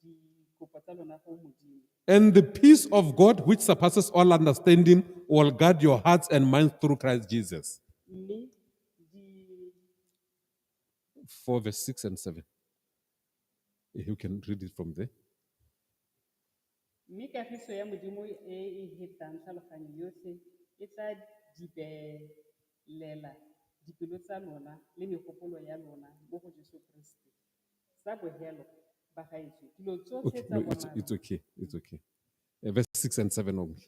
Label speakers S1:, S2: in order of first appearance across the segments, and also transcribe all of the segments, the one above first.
S1: Dikopo tsa lona go Modimo.
S2: And the peace of God, which surpasses all understanding, will guard your hearts and minds through Christ Jesus.
S1: Mme di
S2: 4 verse 6 and 7. You can read it from there.
S1: Mme kagiso ya Modimo e e hetang tlhaloganyo yotlhe e tla dibelela dipelo tsa lona le megopolo ya lona mo go Jesu Kriste. Sa bogelo, bagaetsho, dilo tsotlhe
S2: Okay,
S1: tsa
S2: no, it's
S1: boammaaruri.
S2: Okay. It's okay. Verse 6 and 7 only.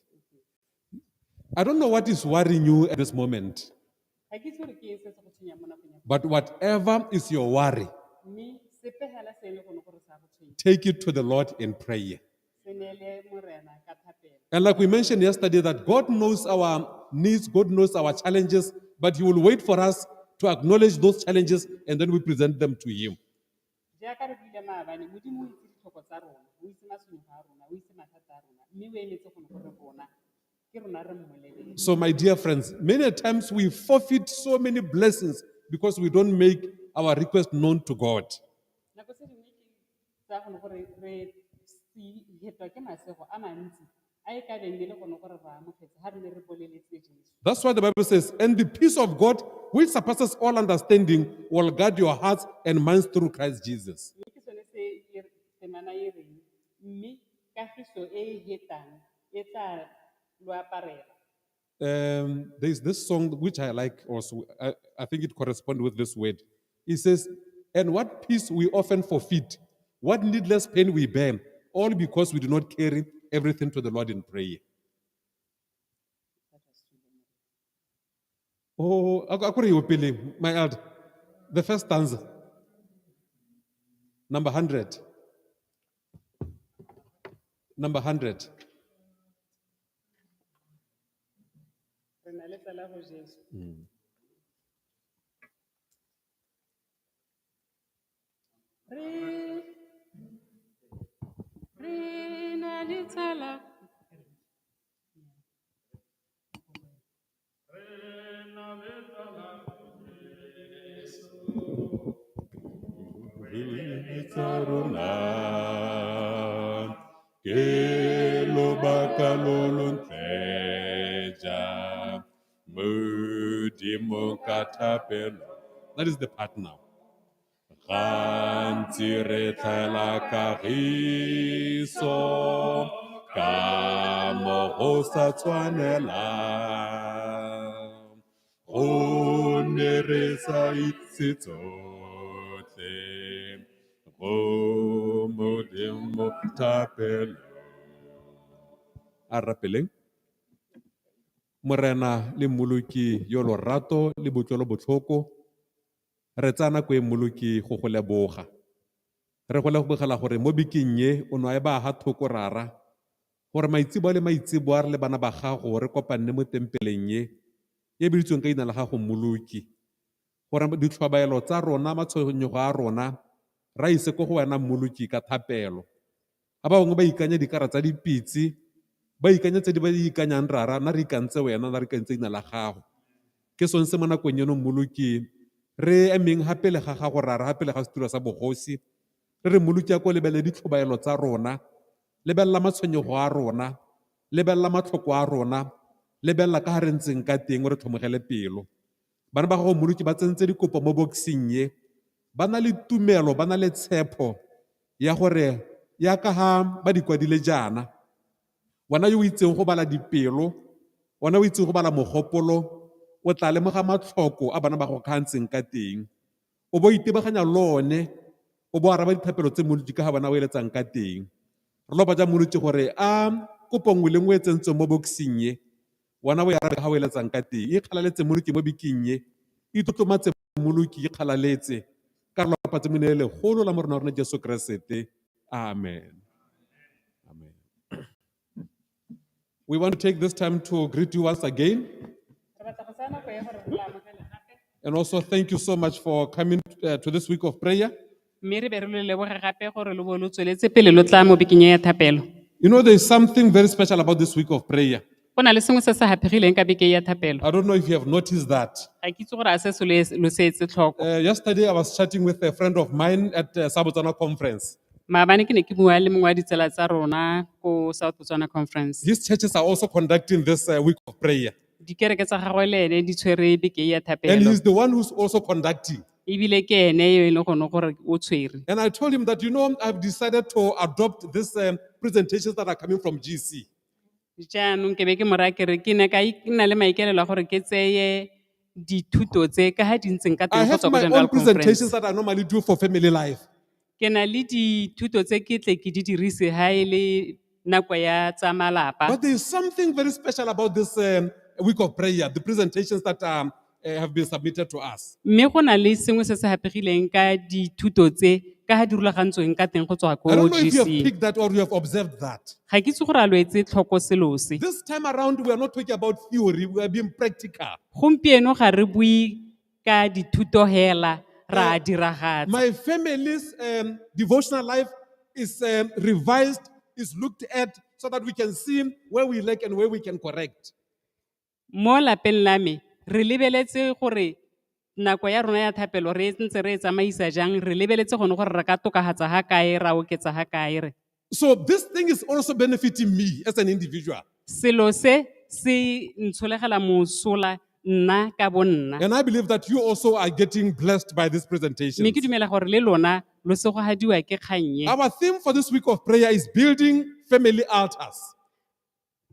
S2: I don't know what is worrying you at this moment,
S1: Ga ke itse gore ke eng se se go tshwenyang mo nakong ya
S2: but whatever is your worry,
S1: mme sepe hela se e le gone gore sa go tshwenya,
S2: take it to the Lord in prayer.
S1: Se neele Morena ka thapelo.
S2: And like we mentioned yesterday, that God knows our needs, God knows our challenges, but He will wait for us to acknowledge those challenges and then we present them to Him.
S1: Jaaka re buile maabane, Modimo o itse ditlhoko tsa rona, o itse matshwenyego a rona, o itse mathata a rona, mme o emetse gone gore rona ke rona re mmolelele.
S2: So, my dear friends, many times we forfeit so many blessings because we don't make our request known to God.
S1: Nako tse dingwe ke tsa gone gore re hetwa ke masego a mantsi a e ka beng e le gone gore re amogetse ha re ne re boleletse Jesu.
S2: That's why the Bible says, "And the peace of God, which surpasses all understanding, will guard your hearts and minds through Christ Jesus."
S1: Mme ke sone se e temana e reng mme kagiso e e hetang e tla lo aparela.
S2: There's this song which I like also. I think it corresponds with this word. It says, "And what peace we often forfeit, what needless pain we bear, all because we do not carry everything to the Lord in prayer." Oh, akure yo pele, my elder. The first stanza. Number 100. Number 100.
S1: Re na le tsala go Jesu. Re na le tsala.
S2: Tsa rona, ke lobaka lo lo ntle jang, Modimo ka thapelo. That is the part now. Gantsi re tlhaela kagiso ka mo go sa tshwanelang, gonne re sa itse tsotlhe go Modimo thapelo. A re rapeleng. Morena le Mmoloki yo lorato le botlhoko, re tsaya nako e Mmoloki go go leboga. Re go lebogela gore mo bekeng e o ne wa e baya ha thoko rara, gore maitseboa le maitseboa re le bana ba gago re kopanne mo tempeleng e, e biditsweng ka leina la gago Mmoloki. Gore ditlhobaelo tsa rona, matshwenyego a rona, ra ise ko go wena Mmoloki ka thapelo. Ga ba bangwe ba ikanya dikara tsa dipitse, ba ikanya tse di ba di ikanyang rara, nna re ikantse wena, nna re ikantse leina la gago. Ke sone se mo nakong eno Mmoloki re emeng ha pele ga gago rara, ha pele ga setulo sa bogosi, re re Mmoloki a ko lebelele ditlhobaelo tsa rona, lebelela matshwenyego a rona, lebelela matlhoko a rona, lebelela ka ha re ntseng ka teng, o re tlhomogele pelo. Bana ba gago Mmoloki ba tsentse dikopo mo boxing e, ba na le tumelo, ba na le tshepo ya gore ya ka ha ba di kwadile jaana, wena yo o itseng go bala dipelo, wena o itseng go bala mogopolo, o tla lemoga matlhoko a bana ba go ka ntseng ka teng. O bo itebaganya le one, o bo araba dithapelo tse Mmoloki ka ha bana o eletsang ka teng. Re lopa ja Mmoloki gore a kopo nngwe le nngwe e tsentsweng mo boxing e, wena o e arabe ha o eletsang ka teng. E kgalaletse Mmoloki mo bekeng e, e tlotlomatse Mmoloki, e kgalaletse. Ka re lopa tse mo leina le legolo la Morena wa rona Jesu Keresete. Amen. Amen. We want to take this time to greet you once again.
S1: Re batla go tsaya nako ya gore re le amogele gape.
S2: And also thank you so much for coming to this week of prayer.
S1: Mme re be re lo leboge gape gore lo bo lo tsweletse pele lo tla mo bekeng e ya thapelo.
S2: There's something very special about this week of prayer.
S1: Go na le sengwe se se haphegileng ka beke ya thapelo.
S2: I don't know if you have noticed that.
S1: Ga ke itse gore a se se lo se etse tlhoko.
S2: Yesterday, I was chatting with a friend of mine at Sabotswana conference.
S1: Maabane ke ne ke bua le mongwe wa ditsela tsa rona ko South Botswana Conference.
S2: His churches are also conducting this week of prayer.
S1: Dikereke tsa gagwe le ene di tshwere beke e ya
S2: And
S1: thapelo.
S2: he's the one who's also conducting.
S1: Ebile ke ene yo e leng gone gore o tshwere.
S2: And I told him that, you know, I've decided to adopt these presentations that are coming from GC.
S1: Jaanong ke be ke mo raya ke re ke ne ka nna le maikaelelo a gore ke tseye dithuto tse ka ha di ntseng ka
S2: I
S1: teng go
S2: have
S1: tswa ko
S2: my
S1: General
S2: own presentations
S1: Conference.
S2: that I normally do for family life.
S1: Ke na le dithuto tse ke tle ke di dirise ha e le nako ya tsa malapa.
S2: But there is something very special about this week of prayer, the presentations that have been submitted to us.
S1: Mme go na le sengwe se se hapegileng ka dithuto tse ka ha di rulagantsweng ka teng go tswa ko
S2: I don't know if you have
S1: GC.
S2: picked that or you have observed that.
S1: Ga ke itse gore a lo etse tlhoko selo se.
S2: This time around, we are not talking about theory, we are being practical.
S1: Gompieno ga re bue ka dithuto hela, ra a diragatsa.
S2: My family's devotional life is revised, is looked at so that we can see where we lack and where we can correct.
S1: Mo lapeng la me, re lebeletse gore nako ya rona ya thapelo re ntse re e tsamaisa jang, re lebeletse gone gore re ka tokafatsa ha kae, ra oketsa ha kae re.
S2: So this thing is also benefiting me as an individual.
S1: Selo se se ntsholegela mosola nna ka bo nna.
S2: And I believe that you also are getting blessed by this presentation.
S1: Mme ke dumela gore le lona lo segogadiwa ke kgang e.
S2: Our theme for this week of prayer is building family altars.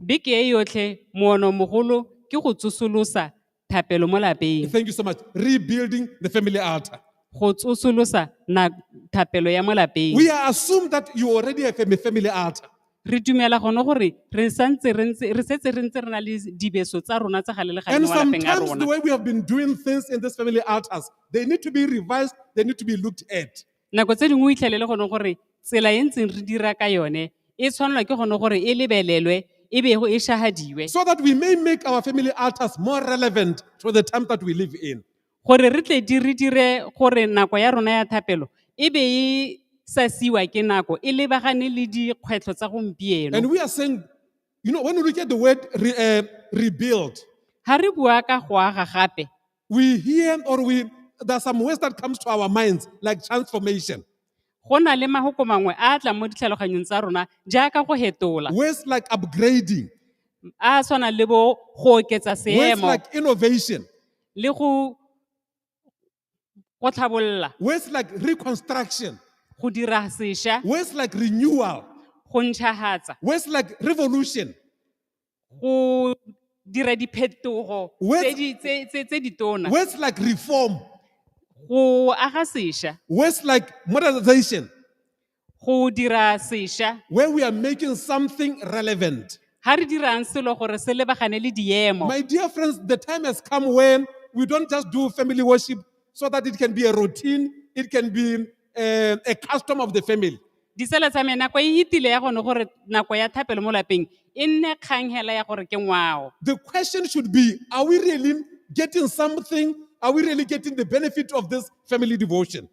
S1: Beke e yotlhe moono mogolo ke go tsosolosa thapelo mo lapeng.
S2: Thank you so much. Rebuilding the family altar.
S1: Go tsosolosa na thapelo ya mo lapeng.
S2: We are assumed that you already have a family altar.
S1: Re dumela gone gore re santse re ntse re setse re ntse re na le dibeso tsa rona tsa gale le gale
S2: And
S1: mo malapeng a
S2: sometimes the
S1: rona.
S2: way we have been doing things in this family altars, they need to be revised, they need to be looked at.
S1: Nako tse dingwe o itlhelele gone gore tsela e ntseng re dira ka yone e tshwanelwa ke gone gore e lebelelwe e be go e shahadiwe.
S2: So that we may make our family altars more relevant to the time that we live in.
S1: Gore re tle di re dire gore nako ya rona ya thapelo e be e sa siwa ke nako e lebagane le dikgwetlho tsa gompieno.
S2: And we are saying, you know, when we look at the word rebuild,
S1: Ha re bua ka go aga gape,
S2: we hear or we, there are some words that comes to our minds, like transformation.
S1: go na le mahoko mangwe a a tlang mo ditlhaloganyong tsa rona jaaka go hetola,
S2: Words like upgrading,
S1: a a tshwanang le bo go oketsa
S2: words
S1: seemo
S2: like innovation,
S1: le go tlhabolla,
S2: words like reconstruction,
S1: go dira sešwa,
S2: words like renewal,
S1: go ntšhahatsa,
S2: words like revolution.
S1: go dira diphetogo tse di tse ditona,
S2: Words like reform,
S1: go aga sešwa,
S2: words like modernization,
S1: go dira sešwa.
S2: where we are making something relevant.
S1: Ha re dirang selo gore se lebagane le diemo.
S2: My dear friends, the time has come when we don't just do family worship so that it can be a routine, it can be a custom of the family.
S1: Ditsala tsa me, nako e fetile ya gone gore nako ya thapelo mo lapeng e nne kgang hela ya gore ke ngwao.
S2: The question should be, are we really getting something? Are we really getting the benefit of this family devotion?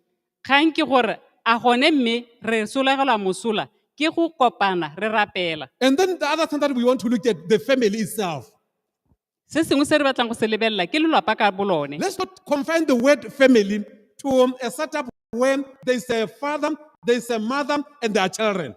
S1: Kgang ke gore a gone mme re solegelwa mosola ke go kopana re rapela.
S2: And then the other thing that we want to look at, the family itself.
S1: Se sengwe se re batlang go se lebelela ke lelapa ka bolone.
S2: Let's not confine the word family to a setup when there's a father, there's a mother, and there are children.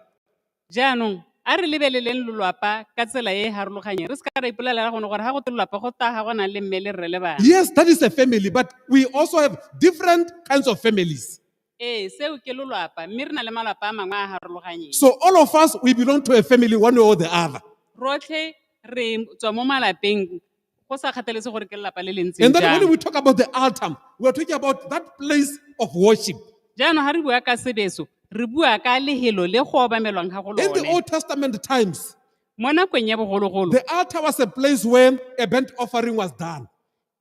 S1: Jaanong a re lebeleleng lelapa ka tsela e e harologanyeng. Re se ka ra ipolelela gone gore ha go te lelapa go taya go nang le mme le rre le bana.
S2: Yes, that is a family, but we also have different kinds of families.
S1: Ee, seo ke lelapa, mme re na le malapa a mangwe a a harologanyeng.
S2: So all of us, we belong to a family one way or the other.
S1: Rotlhe re tswa mo malapeng go sa kgathalese gore ke lelapa le le ntseng
S2: And then when
S1: jang.
S2: we talk about the altar, we are talking about that place of worship.
S1: Jaanong ha re bua ka sebeso, re bua ka lehelo le go obamelwang ga go
S2: In the
S1: lone.
S2: Old Testament times,
S1: Mo nakong ya bogologolo,
S2: the altar was a place where a burnt offering was done.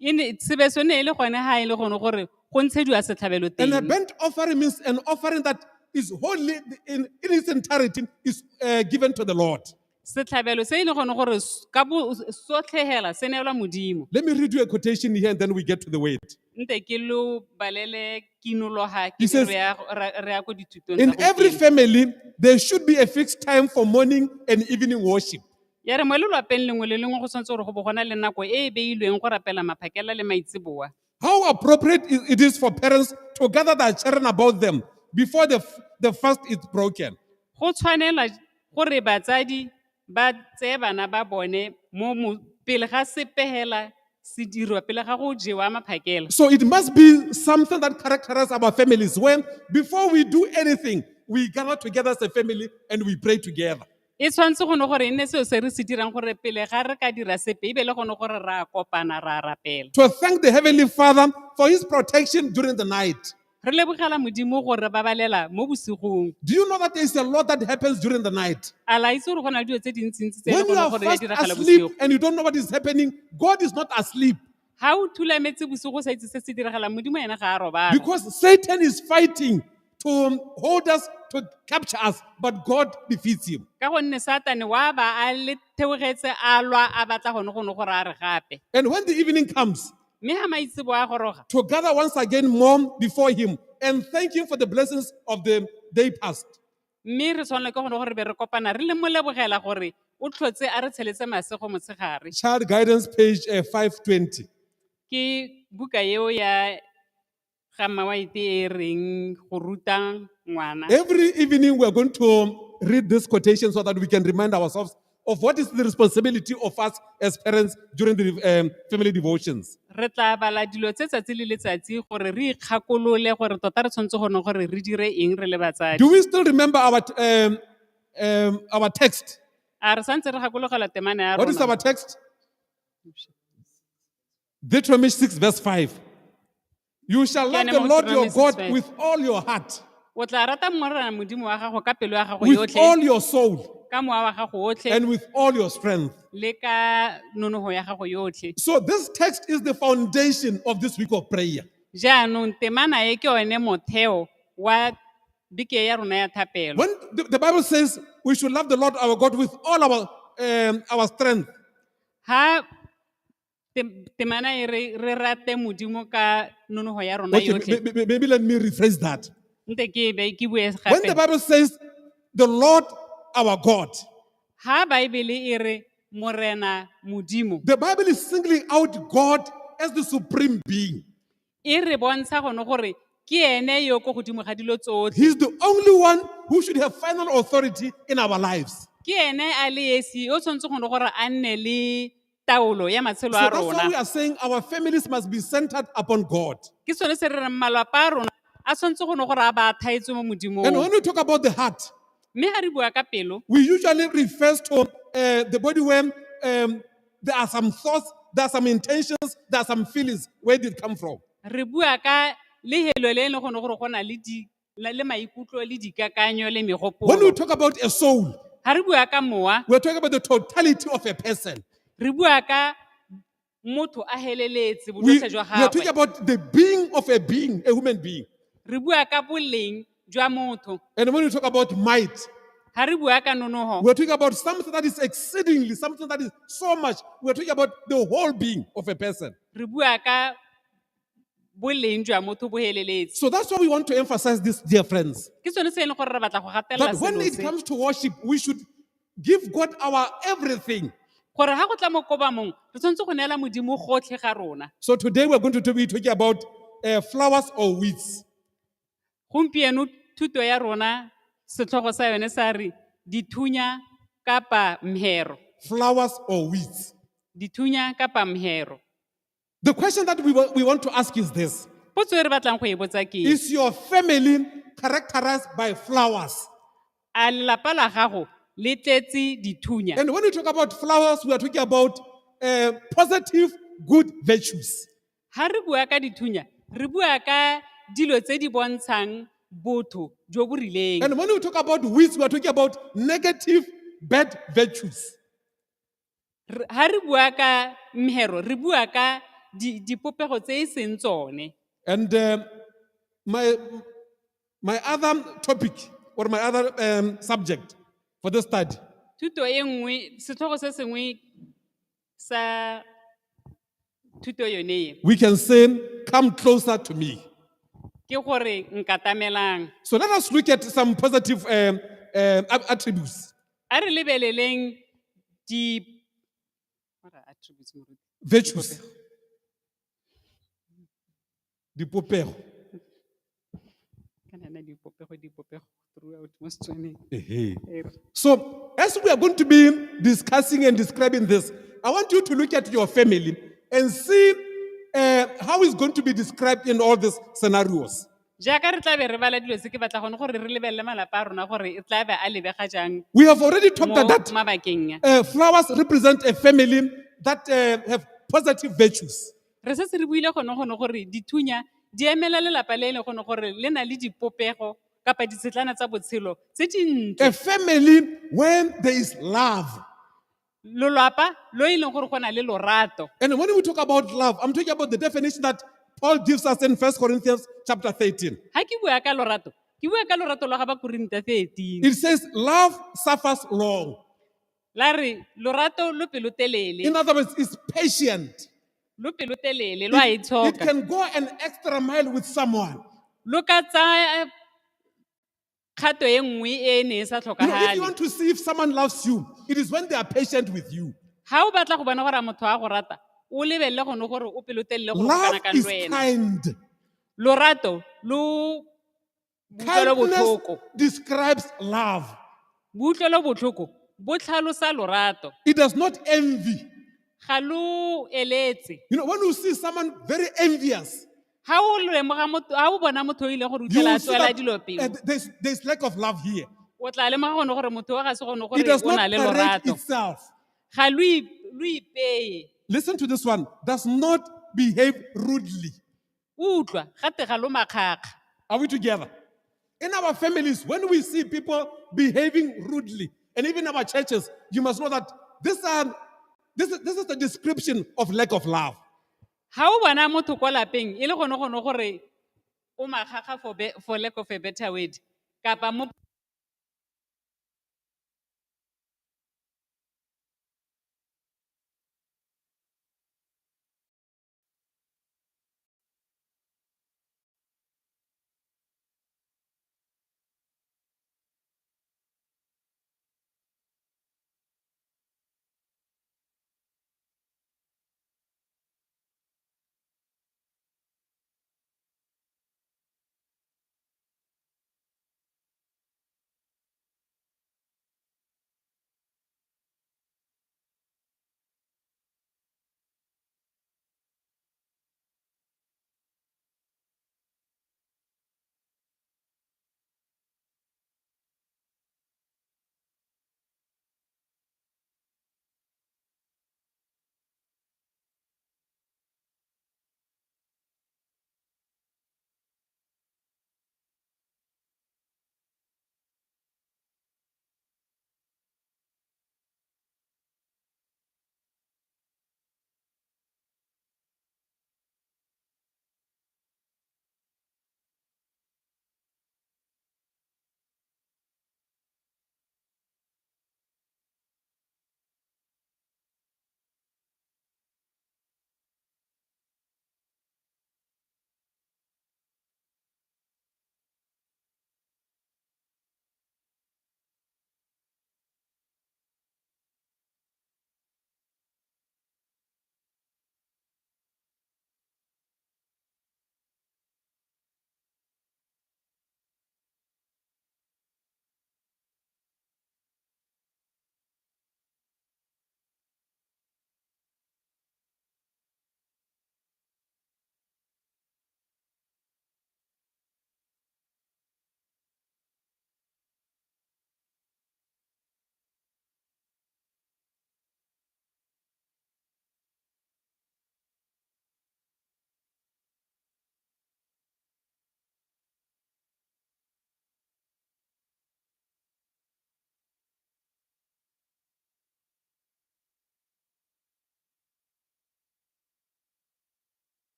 S1: e ne sebeso ne e le gone ha e le gone gore go ntshediwa setlhabelo
S2: And a
S1: teng.
S2: burnt offering means an offering that is wholly in its entirety is given to the Lord.
S1: Setlhabelo se e le gone gore ka bo sotlhe hela se neelwa Modimo.
S2: Let me read you a quotation here and then we get to the word.
S1: Nte ke lo balele kinologa ke
S2: He says,
S1: re ya re ya ko dithutong
S2: In
S1: tsa
S2: every
S1: gompieno.
S2: family, there should be a fixed time for morning and evening worship.
S1: Ya re mo lelwapeng lengwe le lengwe go tshwanetse gore go bo go na le nako e e beilweng go rapela maphakela le maitseboa.
S2: How appropriate it is for parents to gather their children about them, before the fast is broken.
S1: Go tshwanela gore batsadi ba tseye bana ba bone mo pele ga sepe hela se dirwa, pele ga go jewa maphakela.
S2: So it must be something that characterizes our families when before we do anything, we gather together as a family and we pray together.
S1: E tshwanetse gone gore e nne seo se re se dirang gore pele ga re ka dira sepe e be le gone gore ra kopana ra rapela.
S2: To thank the Heavenly Father for His protection during the night.
S1: Re lebogela Modimo gore re babalela mo bosigong.
S2: Do you know that there is a lot that happens during the night?
S1: A la itse gore go na le dilo tse dintsintsi tse e
S2: When
S1: leng
S2: you are
S1: gore di a
S2: fast
S1: diragala
S2: asleep
S1: bosigo.
S2: and you don't know what is happening, God is not asleep.
S1: Ha o thulametse bosigo o sa itse se se diragalang, Modimo ene ga a robala.
S2: Because Satan is fighting to hold us, to capture us, but God defeats him.
S1: Ka gonne Satane wa ba a le theogetse a lwa a batla gone gone gore a re gape.
S2: And when the evening comes,
S1: Mme ha maitseboa a goroga,
S2: to gather once again more before him and thank him for the blessings of the day past.
S1: Mme re tshwanela ke gone gore be re kopana re le mo lebogela gore o tlhotse a re tsheletse masego motshegare.
S2: Child Guidance, page 520.
S1: Ke buka eo ya ga Mmawaite e reng go ruta ngwana.
S2: Every evening we are going to read this quotation so that we can remind ourselves of what is the responsibility of us as parents during the family devotions.
S1: Re tla bala dilo tse tsatsi le letsatsi gore re ikgakolole gore tota re tshwanetse gone gore re dire eng re le batsadi.
S2: Do we still remember our text?
S1: A re santse re gakologelwa temana ya
S2: What is
S1: rona?
S2: our text? Deuteronomy 6 verse 5. You shall love
S1: Ke
S2: the
S1: ene mo
S2: Lord your
S1: Deuteronomy 6
S2: God
S1: 5.
S2: with all your heart,
S1: O tla rata Morena Modimo wa gago ka pelo ya gago
S2: with
S1: yotlhe,
S2: all your soul,
S1: ka mowa wa gago otlhe,
S2: and with all your strength.
S1: le ka nonoho ya gago yotlhe.
S2: So this text is the foundation of this week of prayer.
S1: Jaanong temana e ke yone motheo wa beke ya rona ya thapelo.
S2: When the Bible says we should love the Lord our God with all our strength,
S1: Ha temana e re rate Modimo ka nonoho ya rona
S2: Okay,
S1: yotlhe.
S2: maybe let me rephrase that.
S1: Nte ke be ke bue
S2: When the
S1: gape.
S2: Bible says the Lord our God,
S1: Ha Bible e re Morena Modimo,
S2: the Bible is singling out God as the supreme being.
S1: e re bontsha gone gore ke ene yo ko godimo ga dilo tsotlhe.
S2: He's the only one who should have final authority in our lives.
S1: Ke ene a le esi o tshwanetse gone gore a nne le taolo ya matshelo
S2: So
S1: a
S2: that's why
S1: rona.
S2: we are saying our families must be centered upon God.
S1: Ke sone se re reng malapa a rona a tshwanetse gone gore a ba a thaetswe mo Modimong.
S2: And when we talk about the heart,
S1: Mme ha re bua ka pelo,
S2: we usually refers to the body where there are some thoughts, there are some intentions, there are some feelings. Where did it come from?
S1: re bua ka lehelo le e leng gone gore go na le di, le maikutlo le dikakanyo le
S2: When we
S1: megopolo.
S2: talk about a soul,
S1: Ha re bua ka mowa,
S2: we're talking about the totality of a person.
S1: re bua ka motho a heleletse
S2: We
S1: bojotlhe jwa
S2: are talking
S1: gagwe.
S2: about the being of a being, a human being.
S1: Re bua ka boleng jwa motho.
S2: And when we talk about might,
S1: Ha re bua ka nonoho,
S2: we're talking about something that is exceedingly, something that is so much. We're talking about the whole being of a person.
S1: re bua ka boleng jwa motho bo heleletse.
S2: So that's why we want to emphasize this, dear friends.
S1: Ke sone se e leng gore re batla go gatelela
S2: That when
S1: selo
S2: it
S1: se.
S2: comes to worship, we should give God our everything.
S1: Gore ha go tla mo kobamong, re tshwanetse go neela Modimo gotlhe ga rona.
S2: So today we're going to be talking about flowers or weeds.
S1: Gompieno thuto ya rona setlhogo sa yone sa re dithunya kapa mhero.
S2: Flowers or weeds.
S1: Dithunya kapa mhero.
S2: The question that we want to ask is this.
S1: Potso e re batlang go e botsa ke e,
S2: Is your family characterized by flowers?
S1: a lelapa la gago le tletse dithunya?
S2: And when we talk about flowers, we are talking about positive, good virtues.
S1: Ha re bua ka dithunya, re bua ka dilo tse di bontshang botho jo bo rileng.
S2: And when we talk about weeds, we are talking about negative, bad virtues.
S1: Ha re bua ka mhero, re bua ka dipopego tse e seng tsone.
S2: And my other topic or my other subject for the study.
S1: Thuto e nngwe, setlhogo se sengwe sa thuto yone e,
S2: We can say, come closer to me.
S1: Ke gore nkatamelang.
S2: So let us look at some positive attributes.
S1: A re lebeleleng di, what are attributes, Moruti?
S2: Virtues. Dipopego.
S1: Kana na Dipopego throughout mo Setswaneng.
S2: Ehe.
S1: Ere.
S2: So, as we are going to be discussing and describing this, I want you to look at your family and see how it's going to be described in all these scenarios.
S1: Jaaka re tla be re bala dilo tse ke batla gone gore re lebelele malapa a rona gore e tla be a lebega jang
S2: We have already talked
S1: mo
S2: that
S1: mabakeng a.
S2: flowers represent a family that have positive virtues.
S1: Re setse re buile gone gore dithunya di emela lelapa le e leng gone gore le na le dipopego kapa ditshetlana tsa botshelo tse dintle.
S2: A family where there is love.
S1: Lolwapa lo e leng gore go na le lorato.
S2: And when we talk about love, I'm talking about the definition that Paul gives us in 1 Corinthians chapter 13.
S1: Ha ke bua ka lorato, ke bua ka lorato lwa ga Bakorinta 13.
S2: It says, love suffers long.
S1: La re lorato lo pelotelele,
S2: In other words, it's patient.
S1: lo pelotelele, lo a
S2: It
S1: itshoka.
S2: can go an extra mile with someone.
S1: Lo ka tsaya kgato e nngwe e ne e sa
S2: You know, if you
S1: tlhokahale.
S2: want to see if someone loves you, it is when they are patient with you.
S1: Ha o batla go bona gore a motho a go rata, o lebelele gone gore o pelotelele gore go
S2: Love
S1: kana kang
S2: is
S1: le wena.
S2: kind.
S1: Lorato lo
S2: Kindness
S1: boutlwelobotlhoko.
S2: describes love.
S1: Boutlwelobotlhoko bo tlhalosa lorato.
S2: It does not envy.
S1: Ga lo eletse.
S2: You know, when you see someone very envious,
S1: Ha o lemoga motho, ha o bona motho o ile gore o
S2: you
S1: tlhela
S2: will
S1: a
S2: see
S1: tswela
S2: that
S1: dilo pele.
S2: there's lack of love here.
S1: O tla lemoga gone gore motho o ga se gone
S2: It
S1: gore
S2: does
S1: o na
S2: not
S1: le
S2: parade
S1: lorato.
S2: itself.
S1: Ga lo lo ipeye.
S2: Listen to this one. Does not behave rudely.
S1: Utlwa, gate ga lo makgakga.
S2: Are we together? In our families, when we see people behaving rudely, and even our churches, you must know that this is the description of lack of love.
S1: Ha o bona motho kwa lapeng e le gone gore o makgakga for lack of a better word, kapa mo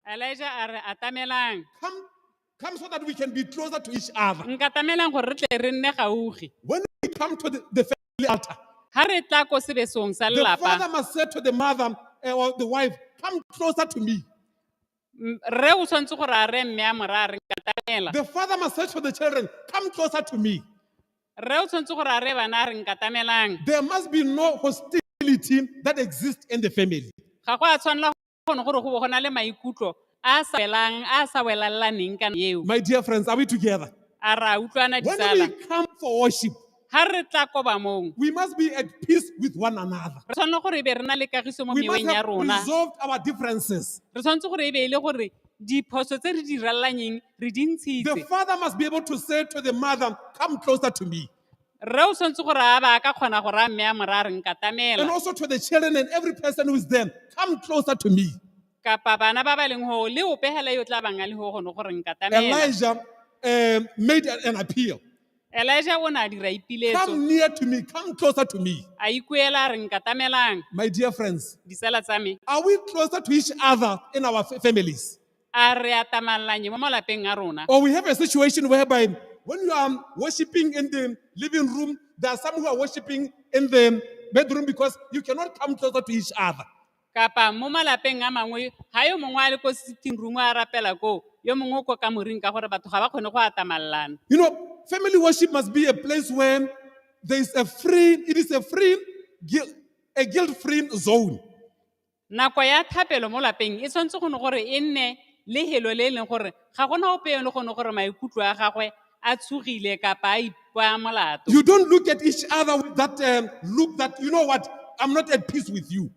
S1: Elijah a re atamelang.
S2: Come, come so that we can be closer to each other.
S1: Nkatamelang gore re tle re nne gaufi.
S2: When we come to the family altar,
S1: Ha re tla ko sebesong sa
S2: the
S1: lelapa,
S2: father must say to the mother or the wife, "Come closer to me."
S1: rre o tshwanetse gore a re mme a mo raya a re nkatamela.
S2: The father must say to the children, "Come closer to me."
S1: Rre o tshwanetse gore a re bana a re nkatamelang.
S2: There must be no hostility that exists in the family.
S1: Ga go a tshwanela gone gore go bo go na le maikutlo a sa welang, a sa welalaneng ka eo.
S2: My dear friends, are we together?
S1: A re a utlwana
S2: When
S1: ditsala.
S2: we come for worship,
S1: Ha re tla kobamong,
S2: we must be at peace with one another.
S1: re tshwanela gore e be re na le kagiso mo
S2: We must
S1: meweng ya
S2: have
S1: rona.
S2: resolved our differences.
S1: Re tshwanetse gore e be e le gore diphoso tse re di ralanyeng re di
S2: The
S1: ntshitse.
S2: father must be able to say to the mother, "Come closer to me."
S1: Rre o tshwanetse gore a ba a ka kgona go raya mme a mo raya a re
S2: And
S1: nkatamela.
S2: also to the children and every person who is there, "Come closer to me."
S1: Kapa bana ba ba leng hoo, le ope hela yo tla bang a le ho gone gore nkatamela.
S2: Elijah made an appeal.
S1: Elijah o ne a dira ipiletso.
S2: "Come near to me, come closer to me."
S1: A ikuela a re nkatamelang.
S2: My dear friends,
S1: Ditsala tsa me.
S2: are we closer to each other in our families?
S1: A re atamalanye mo malapeng a rona.
S2: Or we have a situation whereby when you are worshiping in the living room, there are some who are worshiping in the bedroom because you cannot come closer to each other.
S1: Kapa mo malapeng a mangwe, ha yo mongwe a le ko sitting room a rapela koo, yo mongwe o ko kamoreng ka gore batho ga ba kgone go atamallana.
S2: Family worship must be a place where there is a free, it is a free, a guilt-free zone.
S1: Nako ya thapelo mo lapeng e tshwanetse go ne gore e nne lehelo le e leng gore ga gona ope yo e leng gone gore maikutlo a gagwe a tshogile kapa a ipaya molato.
S2: You don't look at each other with that look that, you know what, I'm not at peace with you.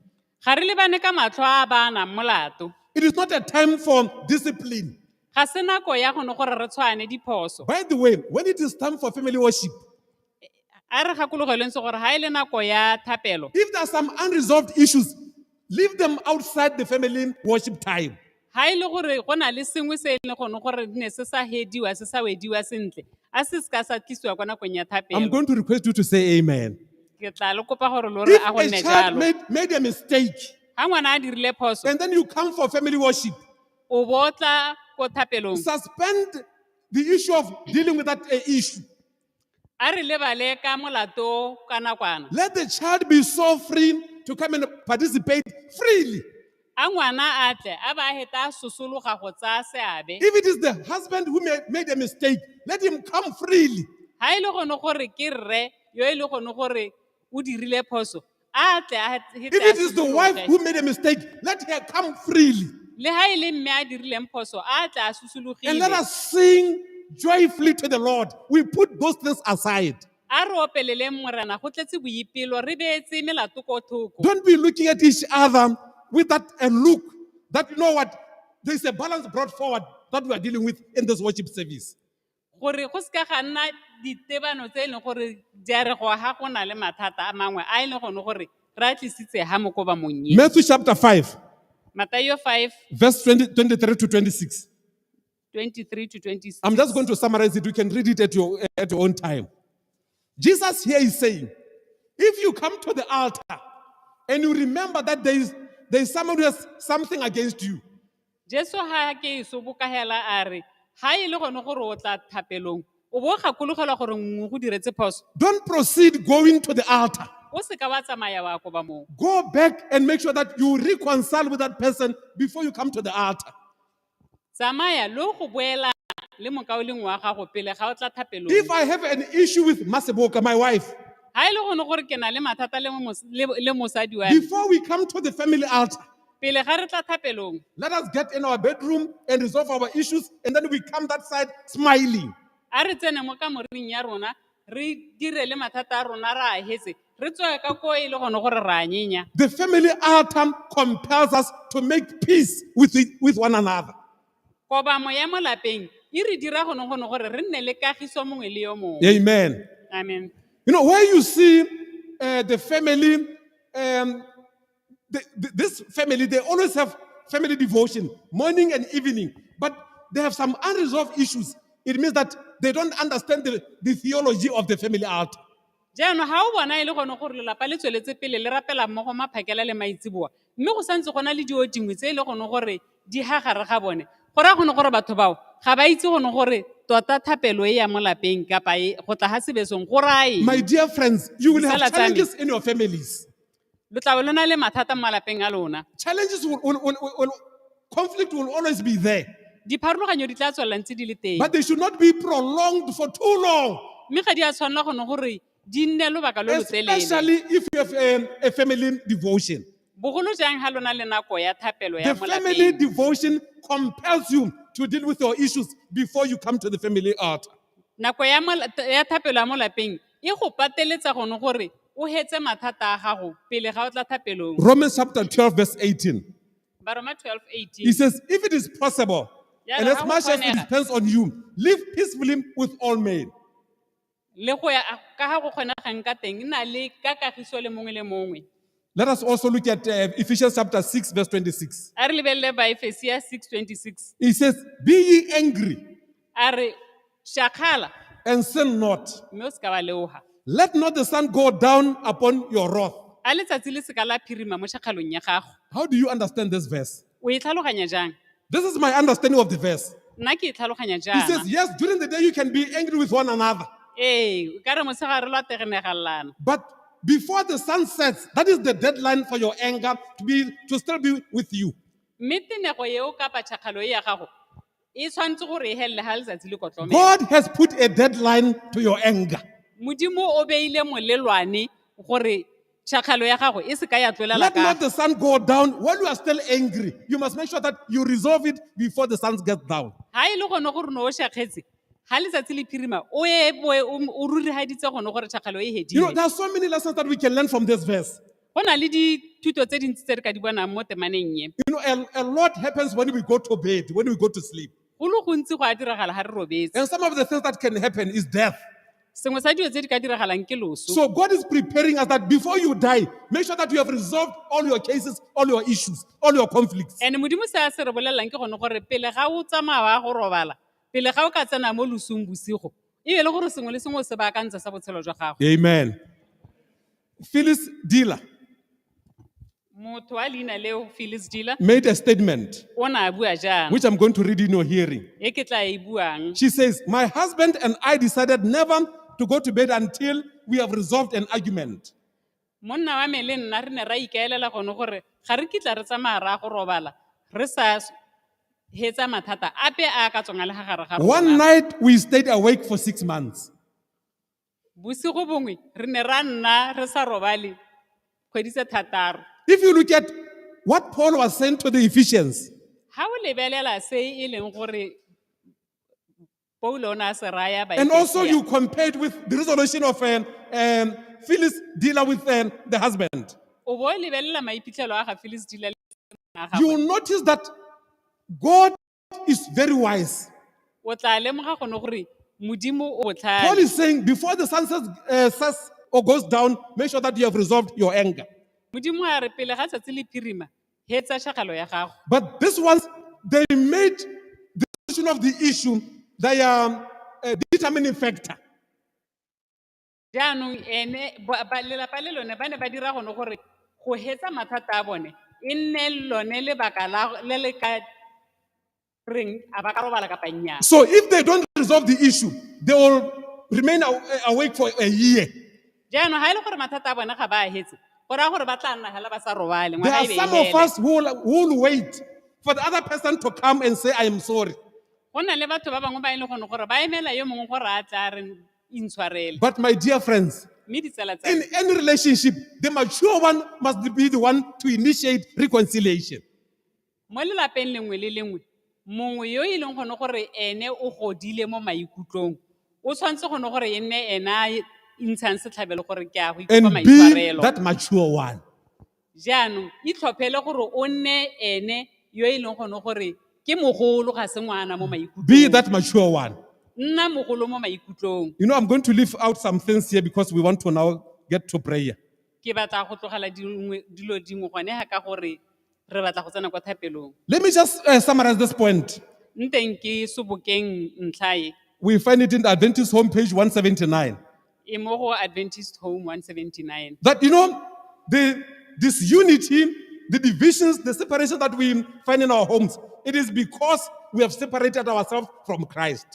S1: Ga re lebane ka matlho a ba nang molato.
S2: It is not a time for discipline.
S1: Ga se nako ya gone gore re tshwane diphoso.
S2: By the way, when it is time for family worship,
S1: A re gakologelweng se gore ha e le nako ya thapelo,
S2: if there are some unresolved issues, leave them outside the family worship time.
S1: ha e le gore go na le sengwe se e leng gone gore ne se sa hediwa, se sa wediwa sentle, a se se ka sa tlisiwa kwa nakong ya
S2: I'm
S1: thapelo.
S2: going to request you to say amen.
S1: Ke tla le kopa gore lo re
S2: If
S1: a go
S2: a
S1: nne
S2: child
S1: jalo.
S2: made a mistake
S1: Ha ngwana a dirile phoso,
S2: and then you come for family worship,
S1: o bo tla ko thapelong.
S2: suspend the issue of dealing with that issue.
S1: A re lebale ka molato ka nakwana.
S2: Let the child be so free to come and participate freely.
S1: A ngwana a tle, a ba a heta a sosologa go tsaya seabe.
S2: If it is the husband who made a mistake, let him come freely.
S1: Ha e le gone gore ke rre yo e le gone gore o dirile phoso, a tle a hete
S2: If
S1: a
S2: it is the wife
S1: sosologe.
S2: who made a mistake, let her come freely.
S1: Le ha e le mme a dirileng phoso, a tle a
S2: And let
S1: sosologile.
S2: us sing joyfully to the Lord. We put those things aside.
S1: A re opeleleng Morena, go tletse boipelo, re beetse melato ko thoko.
S2: Don't be looking at each other with that a look that, you know what, there's a balance brought forward that we are dealing with in this worship service.
S1: Gore go seka ga nna ditebano tse e leng gore di a re go ha go na le mathata a mangwe a e leng gone gore re a tlisitse ha mo kobamong e.
S2: Matthew chapter 5,
S1: Mathaio 5,
S2: verse 23 to 26.
S1: 23 to 26.
S2: I'm just going to summarize it. You can read it at your own time. Jesus here is saying, if you come to the altar and you remember that there is someone who has something against you,
S1: Jesu ha ke eso bokahela a re, ha e le gone gore o tla thapelong, o bo gakologelwa gore nngwe go diretse phoso,
S2: don't proceed going to the altar.
S1: o seka wa tsamaya wa kobamong.
S2: Go back and make sure that you reconcile with that person before you come to the altar.
S1: Tsamaya lo go boela le mokaulengwe wa gago pele ga o tla thapelong.
S2: If I have an issue with Maseboka, my wife,
S1: Ha e le gone gore ke na le mathata le mosadi wa me,
S2: before we come to the family altar,
S1: pele ga re tla thapelong,
S2: let us get in our bedroom and resolve our issues, and then we come that side smiling.
S1: a re tsene mo kamoreng ya rona, re dire le mathata a rona re a hetse, re tswe ka ko e le gone gore re a nyenya.
S2: The family altar compels us to make peace with one another.
S1: Kobamo ya mo lapeng e re dira gone gone gore re nne le kagiso mongwe le yo mongwe.
S2: Amen.
S1: Amen.
S2: Where you see the family, this family, they always have family devotion, morning and evening, but they have some unresolved issues. It means that they don't understand the theology of the family altar.
S1: Jaanong ha o bona e le gone gore lelapa le tsweletse pele le rapela mmogo maphakela le maitseboa, mme go santse go na le dio dingwe tse e le gone gore di ha gare ga bone go raya gone gore batho bao ga ba itse gone gore tota thapelo e ya mo lapeng kapa e go tla ga sebesong go raya
S2: My
S1: eng
S2: dear friends, you will have
S1: Ditsala tsa me.
S2: challenges in your families.
S1: Lo tla be lo na le mathata mo malapeng a lona.
S2: Challenges will, conflict will always be there,
S1: Dipharologanyo di tla tswelela ntse di le teng,
S2: but they should not be prolonged for too long,
S1: mme ga di a tshwanela gone gore di nne lobaka lo lo telele,
S2: especially if you have a family devotion.
S1: Bogolo jang ga lona le nako ya thapelo ya
S2: The
S1: mo
S2: family
S1: lapeng.
S2: Devotion compels you to deal with your issues before you come to the family altar.
S1: Nako ya ya thapelo ya mo lapeng e go pateletsa gone gore o hetse mathata a gago pele ga o tla thapelong.
S2: Romans chapter 12, verse 18.
S1: Baroma 12
S2: He
S1: 18
S2: says, "If it is possible,
S1: Ya
S2: and
S1: re
S2: as
S1: ha go
S2: much as it
S1: kgonega.
S2: Depends on you, live peacefully with all men."
S1: Le go ya ka ga go kgonegang ka teng nna le ka kagiso le mongwe le mongwe.
S2: Let us also look at Ephesians chapter 6, verse 26.
S1: A re lebelele Baefesia 6:26.
S2: He says, "Be ye angry
S1: A re shakgala
S2: and sin not.
S1: Mme o seka wa leoga.
S2: Let not the sun go down upon your wrath."
S1: A letsatsi le seka la phirima mo tšhakgalong ya gago.
S2: How do you understand this verse?
S1: O e tlhaloganya jang?
S2: This is my understanding of the verse.
S1: Nna ke e tlhaloganya
S2: He says,
S1: jaana.
S2: yes, during the day you can be angry with one another.
S1: Ee, o ka re motshegare lo a tegenegalelana.
S2: But before the sun sets, that is the deadline for your anger to still be with you.
S1: Mme tenego eo kapa tšhakgalo e ya gago e tshwanetse gore e helele ga letsatsi le kotlomela.
S2: God has put a deadline to your anger.
S1: Modimo o beile molelwane gore tšhakgalo ya gago e seka ya tlolela
S2: Let
S1: ka.
S2: not the sun go down while you are still angry. You must make sure that you resolve it before the sun gets down.
S1: Ga e le gone gore ne o shakgetse ga letsatsi le phirima o e boe o rurihaditse gone gore tšhakgalo e hedile.
S2: There are so many lessons that we can learn from this verse.
S1: Go na le dithuto tse dintsi tse re ka di bonang mo temaneng e.
S2: A lot happens when we go to bed, when we go to sleep.
S1: Go le gontsi go a diragala ga re robetse.
S2: And some of the things that can happen is death.
S1: Sengwe sa dilo tse di ka diragalang ke loso.
S2: So God is preparing us that before you die, make sure that you have resolved all your cases, all your issues, all your conflicts.
S1: And Modimo se a se re bolelelang ke gone gore pele ga o tsamaya wa go robala, pele ga o ka tsena mo losong bosigo, e be le gore sengwe le sengwe o se baakantse sa botshelo jwa gago.
S2: Amen. Phyllis Diller
S1: Motho wa leina leo Phyllis Diller
S2: made a statement,
S1: o ne a bua jaana,
S2: which I'm going to read in your hearing.
S1: E ke tla e buang.
S2: She says, "My husband and I decided never to go to bed until we have resolved an argument."
S1: Monna wa me le nna re ne ra ikaelela gone gore ga re kitla re tsamaya ra go robala re sa hetsa mathata ape a ka tswang a le ga gare ga
S2: "One
S1: rona.
S2: night we stayed awake for 6 months.
S1: Bosigo bongwe re ne ra nna re sa robale kgwedi tse 6.
S2: If you look at what Paul was saying to the Ephesians,
S1: Ha o lebelela se e leng gore Paulo o ne a se raya
S2: and also
S1: Baefesia,
S2: you compare it with the resolution of Phyllis Diller with the husband,
S1: o bo o lebelela maiphitlhelo a ga Phyllis Diller le a
S2: you
S1: gagwe,
S2: will notice that God is very wise.
S1: O tla lemoga gone gore Modimo o
S2: Paul
S1: botlhale.
S2: is saying before the sun sets or goes down, make sure that you have resolved your anger.
S1: Modimo a re pele ga tsatsi le phirima hetsa tšhakgalo ya gago.
S2: But this ones, they made the solution of the issue their determining factor.
S1: Jaanong ene lelapa le lone ba ne ba dira gone gore go hetsa mathata a bone e nne lone lebaka le le ka reng a ba ka robala kapa nnyaa.
S2: So if they don't resolve the issue, they will remain awake for a year.
S1: Jaanong ga e le gore mathata a bone ga ba a hetse go raya gore ba tla nna hela ba sa robale
S2: There
S1: ngwaga
S2: are
S1: e be e
S2: some of
S1: hele.
S2: us who will wait for the other person to come and say, "I am sorry."
S1: Go na le batho ba bangwe ba e leng gone gore ba emela yo mongwe gore a tla re intshwarele.
S2: But my dear friends,
S1: Mme ditsala tsa
S2: in
S1: me,
S2: any relationship, the mature one must be the one to initiate reconciliation.
S1: Mo lelapeng lengwe le lengwe mongwe yo e leng gone gore ene o godile mo maikutlong o tshwanetse gone gore e nne ena a intshang setlhabelo gore ke a go ikopa
S2: And be
S1: maitshwarelo.
S2: That mature one.
S1: Jaanong itlhophele gore o nne ene yo e leng gone gore ke mogolo ga se ngwana mo
S2: Be
S1: maikutlong.
S2: that mature one.
S1: Nna mogolo mo maikutlong.
S2: I'm going to leave out some things here because we want to now get to prayer.
S1: Ke batla go tlogela dilo dingwe gone ga ka gore re batla go tsena kwa thapelong.
S2: Let me just summarize this point.
S1: Nteng ke sobokeng ntlha e.
S2: We find it in the Adventist homepage 179.
S1: E mo go Adventist Home 179.
S2: That, the disunity the divisions, the separation that we find in our homes, it is because we have separated ourselves from Christ.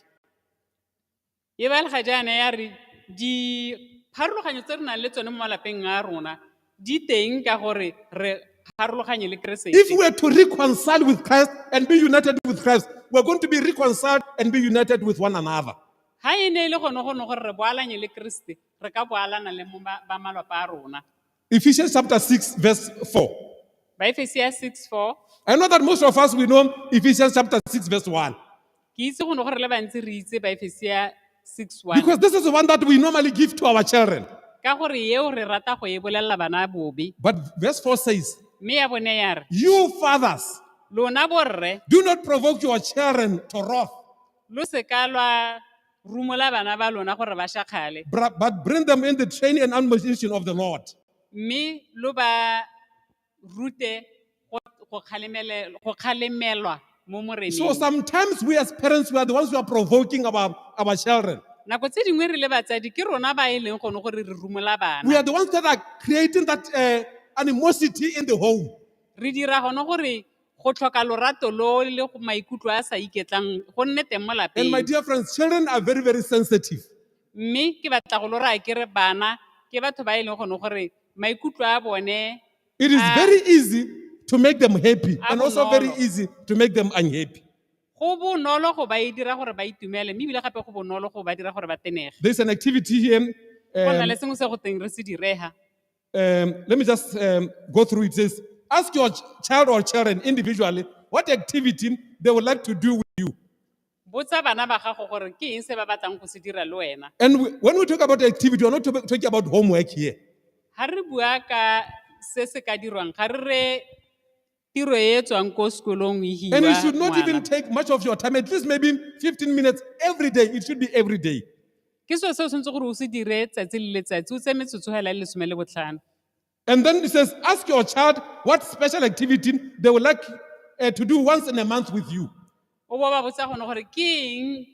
S1: E balega jaana ya re dipharologanyo tse re nang le tsone mo malapeng a rona di teng ka gore re pharologanye le
S2: If
S1: keresete.
S2: we are to reconcile with Christ and be united with Christ, we're going to be reconciled and be united with one another.
S1: Ha e ne e le gone gone gore re boalanye le keresete re ka boalana le mo ba malapa a rona.
S2: Ephesians chapter 6, verse 4.
S1: Baefesia 6:4.
S2: I know that most of us, we know Ephesians chapter 6, verse 1.
S1: Ke itse gone gore le bantsi re itse Baefesia 6:1.
S2: Because this is the one that we normally give to our children.
S1: Ka gore eo re rata go e bolelela bana bobe.
S2: But verse 4 says,
S1: Mme ya bone ya re,
S2: You fathers,
S1: lona borre
S2: do not provoke your children to wrath,
S1: lo seka lwa rumola bana ba lona gore ba shakgale.
S2: but bring them in the training and admonition of the Lord.
S1: Mme lo ba rute go kgalemelwa mo moreneng.
S2: So sometimes we as parents, we are the ones who are provoking our children.
S1: Nako tse dingwe re le batsadi ke rona ba e leng gone gore re rumola bana.
S2: We are the ones that are creating that animosity in the home.
S1: Re dira gone gore go tlhoka lorato lo le go maikutlo a sa iketlang go nne teng mo
S2: And my
S1: lapeng.
S2: dear friends, children are very, very sensitive.
S1: Mme ke batla go lo raya ke re bana ke batho ba e leng gone gore maikutlo a bone
S2: It is very easy to make them happy
S1: A
S2: and also very
S1: bonolo.
S2: easy to make them unhappy.
S1: Go bonolo go ba e dira gore ba itumele mme ebile gape go bonolo go ba dira gore ba tenege.
S2: There's an activity here.
S1: Go na le sengwe se go teng re se direga.
S2: Let me just go through it. It says, ask your child or children individually what activity they would like to do with you.
S1: Botsa bana ba gago gore ke eng se ba batlang go se dira le wena.
S2: And when we talk about activity, we're not talking about homework here.
S1: Ha re bua ka se se ka dirwang, ga re re tiro e e tswang ko sekolong e
S2: And it
S1: hiwa
S2: should not even
S1: ngwana.
S2: take much of your time, at least maybe 15 minutes every day. It should be every day.
S1: Ke selo se o tshwanetse gore o se dire tsatsi le letsatsi, o tseye metsotso hela e le 15.
S2: And then it says, ask your child what special activity they would like to do once in a month with you.
S1: O bo ba botsa gone gore ke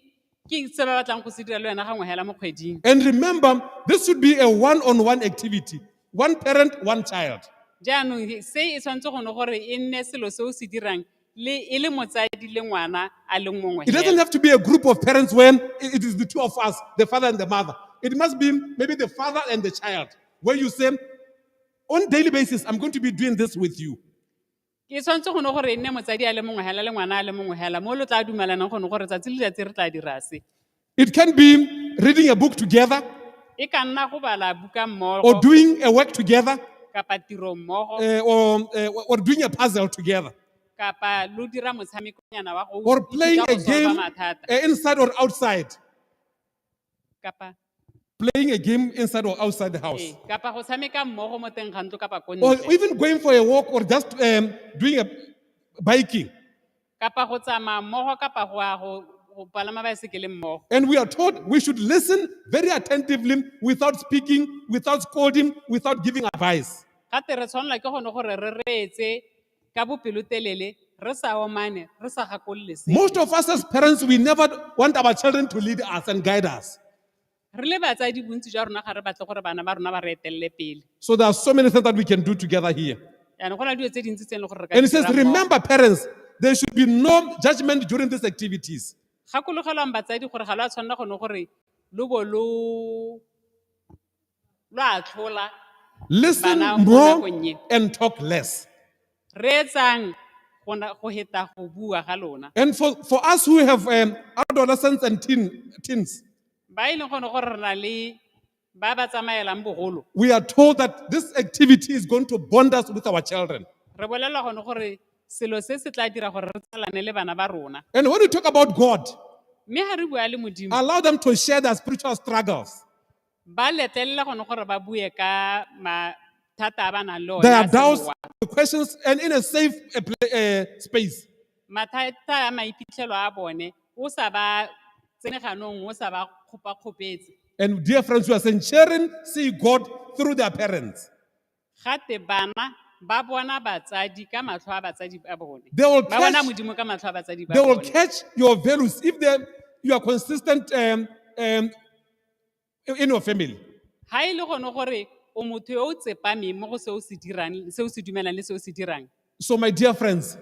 S1: eng se ba batlang go se dira le wena gangwe hela mo kgweding.
S2: And remember, this should be a one-on-one activity. One parent, one child.
S1: Jaanong se e tshwanetse gone gore e nne selo se o se dirang le e le motsadi le ngwana a le mongwe
S2: It doesn't
S1: hela.
S2: have to be a group of parents when it is the two of us, the father and the mother. It must be maybe the father and the child, where you say, on daily basis, I'm going to be doing this with you.
S1: Ke tshwanetse gone gore e nne motsadi a le mongwe hela le ngwana a le mongwe hela, mo lo tla dumelanang gone gore tsatsi le letsatsi re tla dira se.
S2: It can be reading a book together
S1: E ka nna go bala buka
S2: or
S1: mmogo
S2: doing a work together,
S1: kapa tiro mmogo
S2: or doing a puzzle together
S1: kapa lo dira motshamekonyana wa go
S2: or
S1: ithuta
S2: playing
S1: go
S2: a
S1: solve-a
S2: game
S1: mathata.
S2: inside or outside.
S1: Kapa
S2: Playing a game inside or outside the house.
S1: ee, kapa go tshameka mmogo mo teng ga ntlo kapa ko
S2: Or
S1: ntle.
S2: even going for a walk or just doing a biking.
S1: Kapa go tsamaya mmogo kapa go ya go palama baesekele mmogo.
S2: And we are taught we should listen very attentively without speaking, without scolding, without giving advice.
S1: Gape re tshwanela ke gone gore re reetse ka bopelotelele, re sa omane, re sa gakolole sepe.
S2: Most of us as parents, we never want our children to lead us and guide us.
S1: Re le batsadi bontsi jwa rona ga re batle gore bana ba rona ba re etelele pele.
S2: So there are so many things that we can do together here.
S1: Jaanong go na le dilo tse dintsi tse e leng gore re ka
S2: And
S1: di
S2: it says,
S1: dira mmogo.
S2: remember parents, there should be no judgment during these activities.
S1: Gakologelwang batsadi gore ga lo a tshwanela gone gore lo bo lo atlhola.
S2: Listen
S1: Bana mo
S2: more
S1: nakong e.
S2: and talk less.
S1: Reetsang go heta go bua ga lona.
S2: And for us who have adolescents and teens,
S1: Ba e leng gone gore re na le ba ba tsamaelang bogolo.
S2: we are told that this activity is going to bond us with our children.
S1: Re bolelwa gone gore selo se se tla dira gore re tsalane le bana ba rona.
S2: And when we talk about God,
S1: Mme ha re bua le Modimo,
S2: allow them to share their spiritual struggles,
S1: ba letlelela gone gore ba bue ka mathata a ba nang le one
S2: their
S1: a
S2: doubts,
S1: semowa.
S2: the questions, and in a safe space.
S1: Mathata a maiphitlhelo a bone, o sa ba tsene ganong, o sa ba kgopakgopetse.
S2: And dear friends, we are saying children see God through their parents.
S1: Gate bana ba bona batsadi ka matlho a batsadi ba bone.
S2: They will
S1: Ba bona
S2: catch,
S1: Modimo ka matlho a batsadi ba
S2: they will
S1: bone.
S2: catch your values if you are consistent in your family.
S1: Ha e le gone gore o motho yo o tsepameng mo go se o se dirang, se o se dumelang le se o se dirang.
S2: So, my dear friends,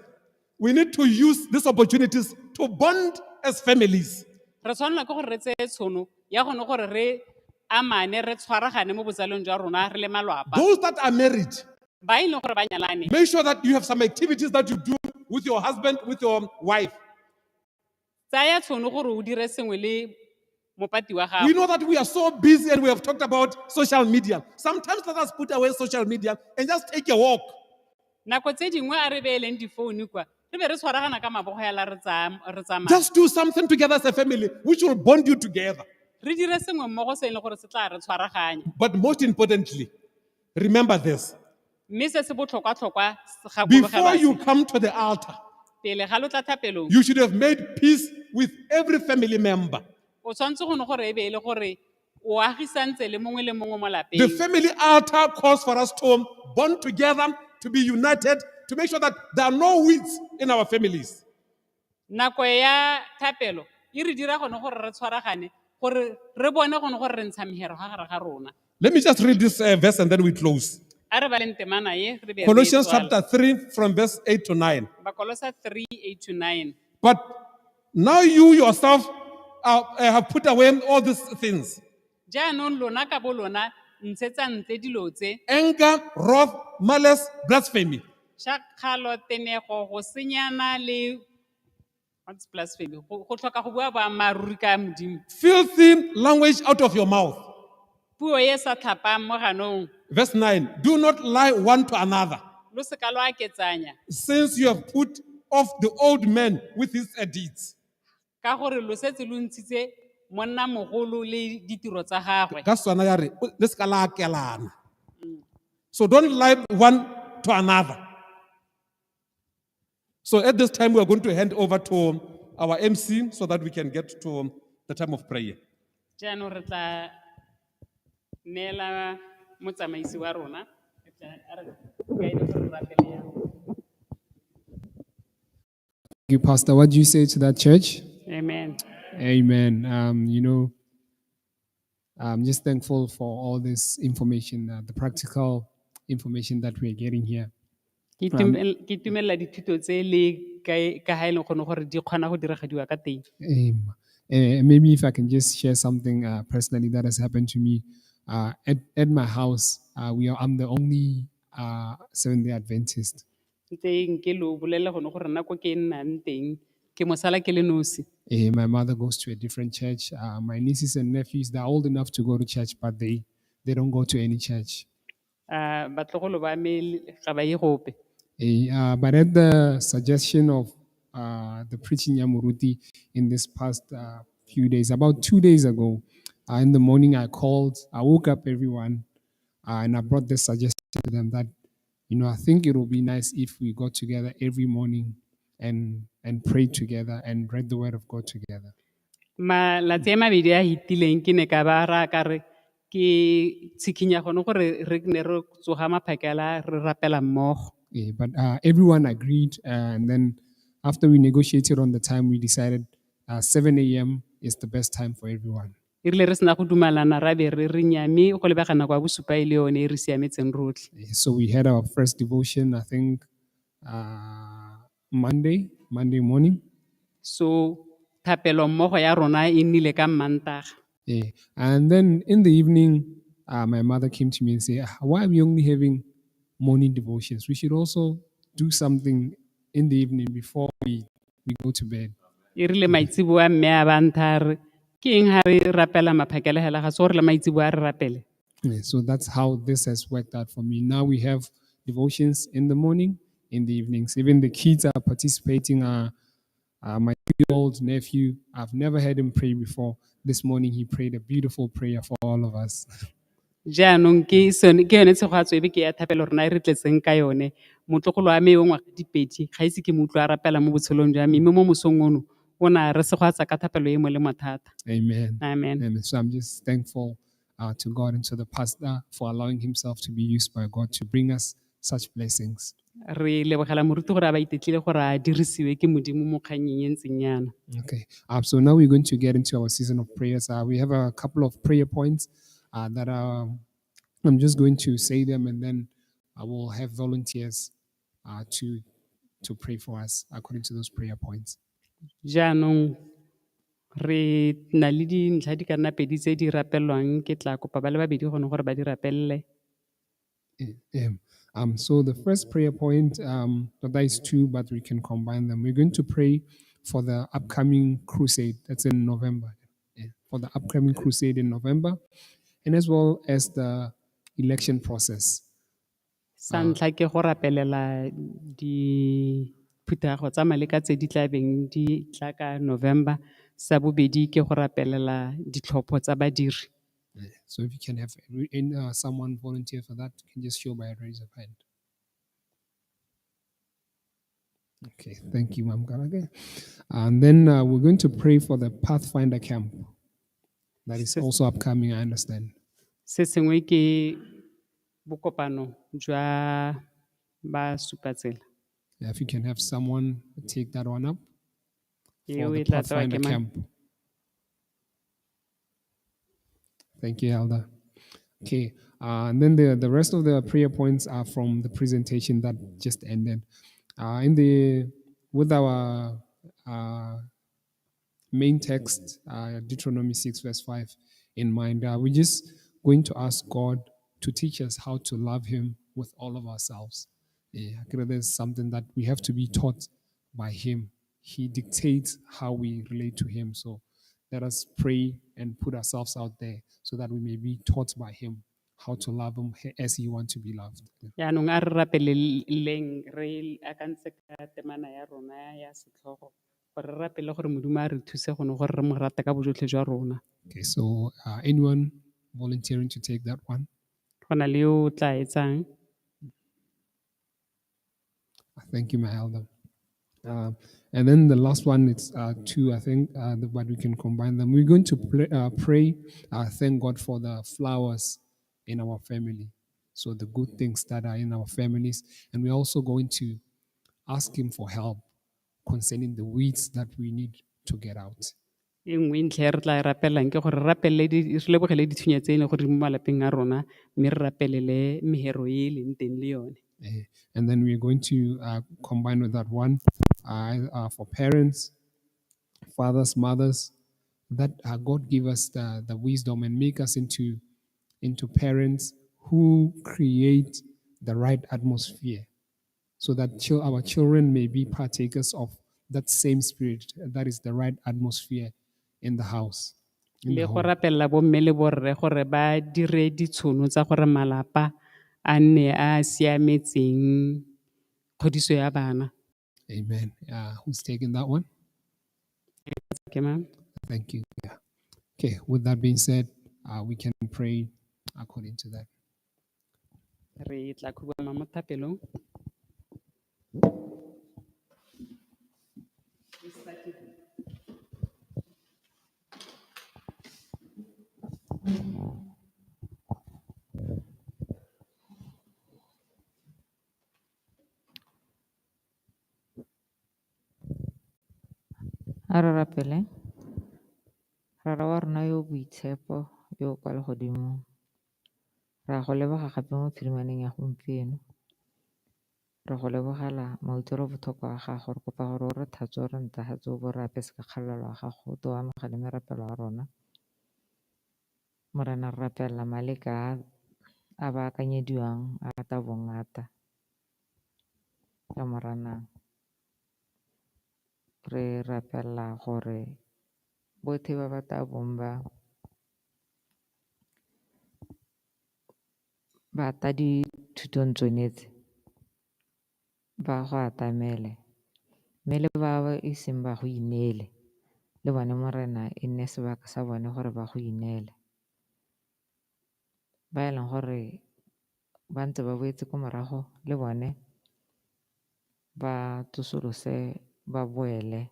S2: we need to use these opportunities to bond as families.
S1: Re tshwanela ke gore re tseye tshono ya gone gore re amane re tshwaragane mo botsalong jwa rona re le malwapa.
S2: Those that are married,
S1: Ba e leng gore ba nyalane,
S2: make sure that you have some activities that you do with your husband, with your wife.
S1: Tsaya tshono gore o dire sengwe le mopati wa
S2: We
S1: gago.
S2: Know that we are so busy and we have talked about social media. Sometimes let us put away social media and just take a walk.
S1: Nako tse dingwe a re beeleng difounu kwa, re be re tshwaragana ka mabogo yala re tsaya re tsamaya.
S2: Just do something together as a family which will bond you together.
S1: Re dire sengwe mmogo se e leng gore se tla re tshwaraganya.
S2: But most importantly, remember this.
S1: Mme se se botlhokwa-tlhokwa se
S2: Before
S1: gakologelwa
S2: you
S1: se.
S2: Come to the altar,
S1: Pele ga lo tla thapelong,
S2: you should have made peace with every family member.
S1: O tshwanetse go ne gore e be e le gore o agisantse le mongwe le mongwe mo
S2: The
S1: lapeng.
S2: Family altar calls for us to bond together, to be united, to make sure that there are no weeds in our families.
S1: Nako ya thapelo e re dira gone gore re tshwaragane gore re bone gone gore re ntsha mehero ga gare ga rona.
S2: Let me just read this verse and then we close.
S1: A re baleng temana e re be re e
S2: Colossians
S1: tswala.
S2: Chapter 3, from verse 8 to 9.
S1: Bakolosa 3 8 to 9.
S2: But now you yourself have put away all these things:
S1: Jaanong lona ka bo lona ntshetsa ntle dilo tse:
S2: anger, wrath, malice, blasphemy.
S1: Tšhakgalo, tenego, go senyana le what's blasphemy, go tlhoka go bua boammaaruri ka Modimo.
S2: Filthy language out of your mouth.
S1: Puo e sa tlhapang mo ganong.
S2: Verse 9: Do not lie one to another,
S1: Lo seka lo aketsanya,
S2: since you have put off the old man with his deeds.
S1: Ka gore lo setse lo ntshitse monna mogolo le ditiro tsa gagwe.
S2: Ka Setswana ya re, le seka la akelana. So don't lie one to another. So at this time, we are going to hand over to our MC so that we can get to the time of prayer.
S1: Jaanong re tla neela motsamaisi wa rona. Re a re kaele gore re rapele yang.
S3: Thank you, Pastor. What do you say to that church?
S1: Amen.
S3: Amen. I'm just thankful for all this information, the practical information that we're getting here.
S1: Ke ke itumelela dithuto tse le ka ha e leng gone gore di kgona go diragadiwa ka teng.
S3: Maybe if I can just share something personally that has happened to me. At my house, I'm the only Seventh-day Adventist.
S1: Ntse nke lo bolelle gone gore nna ko ke nnang teng ke mosala ke le nosi.
S3: My mother goes to a different church. My nieces and nephews, they're old enough to go to church, but they don't go to any church.
S1: Batlogolo ba me ga ba ye gope.
S3: But at the suggestion of the preaching ya Moruti in this past few days, about 2 days ago, in the morning I called, I woke up everyone, and I brought this suggestion to them that I think it will be nice if we got together every morning and prayed together and read the word of God together.
S1: Malatsi a mabedi a hitileng ke ne ka ba raya ka re ke tshikhinya gone gore re ne re tsoga maphakela re rapela mmogo.
S3: But everyone agreed, and then after we negotiated on the time, we decided 7 a.m. is the best time for everyone.
S1: E rile re sena go dumalana ra be re re nyame go lebega nako ya bosupa e le yone e re siametseng rotlhe.
S3: So we had our first devotion, I think, Monday morning.
S1: So thapelo mmogo ya rona e nnile ka Mmantaga.
S3: And then in the evening, my mother came to me and said, "Ah, why are we only having morning devotions? We should also do something in the evening before we go to bed."
S1: E rile maitseboa mme a ba ntha a re ke eng ha re rapela maphakela hela ga se gore le maitseboa re rapele.
S3: So that's how this has worked out for me. Now we have devotions in the morning, in the evenings. Even the kids are participating. My 3-year-old nephew, I've never heard him pray before. This morning he prayed a beautiful prayer for all of us.
S1: Jaanong ke sone ke yone tshegofatso e be ke ya thapelo rona e re tletseng ka yone. Motlogolo wa me yo ngwaga dipedi ga ise ke mo utlwe a rapela mo botshelong jwa me mme mo mosong ono o ne a re segofatsa ka thapelo e molemo thata.
S3: Amen.
S1: Amen.
S3: Amen. So I'm just thankful to God and to the pastor for allowing himself to be used by God to bring us such blessings.
S1: Re lebogela moruti gore a ba itetlile gore a dirisiwe ke Modimo mo kgannyeng e ntseng yana.
S3: Okay. So now we're going to get into our season of prayers. We have a couple of prayer points that are I'm just going to say them, and then I will have volunteers to pray for us according to those prayer points.
S1: Jaanong re na le dintlha di ka nna pedi tse di rapelwang, ke tla kopa ba le babedi gone gore ba di rapelele.
S3: So the first prayer point, that is two, but we can combine them. We're going to pray for the upcoming crusade that's in November. Yeah, for the upcoming crusade in November, and as well as the election process.
S1: Sa ntlha ke go rapelela diphuthego tsa maleka tse di tla beng di tla ka November. Sa bobedi ke go rapelela ditlhopho tsa badiri.
S3: So if you can have someone volunteer for that, you can just show by a raise of hand. Okay, thank you, Ma'am Karake. And then we're going to pray for the Pathfinder camp. That is also upcoming, I understand.
S1: Se sengwe ke bokopano jwa ba supatsela.
S3: If you can have someone take that one up for
S1: Eo
S3: the
S1: e tla tsewa
S3: Pathfinder
S1: ke mang?
S3: camp. Thank you, Elder. Okay, and then the rest of the prayer points are from the presentation that just ended. With our main text, Deuteronomy 6 verse 5 in mind, we're just going to ask God to teach us how to love Him with all of ourselves. Yeah, I think there's something that we have to be taught by Him. He dictates how we relate to Him. So let us pray and put ourselves out there so that we may be taught by Him how to love Him as He wants to be loved.
S1: Jaanong a re rapeleleng re akantse ka temana ya rona ya setlhogo gore re rapele gore Modimo a re thuse gone gore re mo rate ka bojotlhe jwa rona.
S3: Okay, so anyone volunteering to take that one?
S1: Go na le yo o tla etsang?
S3: Thank you, my elder. And then the last one, it's two, I think, but we can combine them. We're going to pray, thank God for the flowers in our family. So the good things that are in our families. And we're also going to ask Him for help concerning the weeds that we need to get out.
S1: E nngwe ntlha e re tla e rapelang ke gore re rapelele re lebogele dithunya tse e leng gore di mo malapeng a rona, mme re rapelele mehero e e leng teng le yone.
S3: And then we're going to combine with that one for parents, fathers, mothers, that God give us the wisdom and make us into parents who create the right atmosphere so that our children may be partakers of that same spirit, that is the right atmosphere in the house. In the
S1: Le go
S3: home.
S1: rapella bomme le borre gore ba dire ditshono tsa gore malapa a nne a siametseng kgodiso ya bana.
S3: Amen. Who's taking that one?
S1: Ke mang?
S3: Thank you. Yeah. Okay. With that being said, we can pray according to that.
S1: Re tla khubama mo thapelong.
S4: A re rapele. Rara wa rona yo boitshepo yo kwa legodimong, re a go leboga gape mo phirimaneng ya gompieno. Re go lebogela mautlwelo botlhoko a gago, re kopa gore o re thatse, o re ntlafatse, o bo re apese ka kgalalelo ya gago, o tlo amogele merapelo ya rona. Morena, re rapelela maleka a baakanyediwang a ta bongata ka Moranang. Re rapelela gore botlhe ba ba tla bong ba ta dithutong tsone tse, ba go atamele, mme le ba e seng ba go ineele, le bone Morena e nne sebaka sa bone gore ba go ineele. Ba e leng gore ba ntse ba boetse ko morago le bone ba tsosolose, ba boele.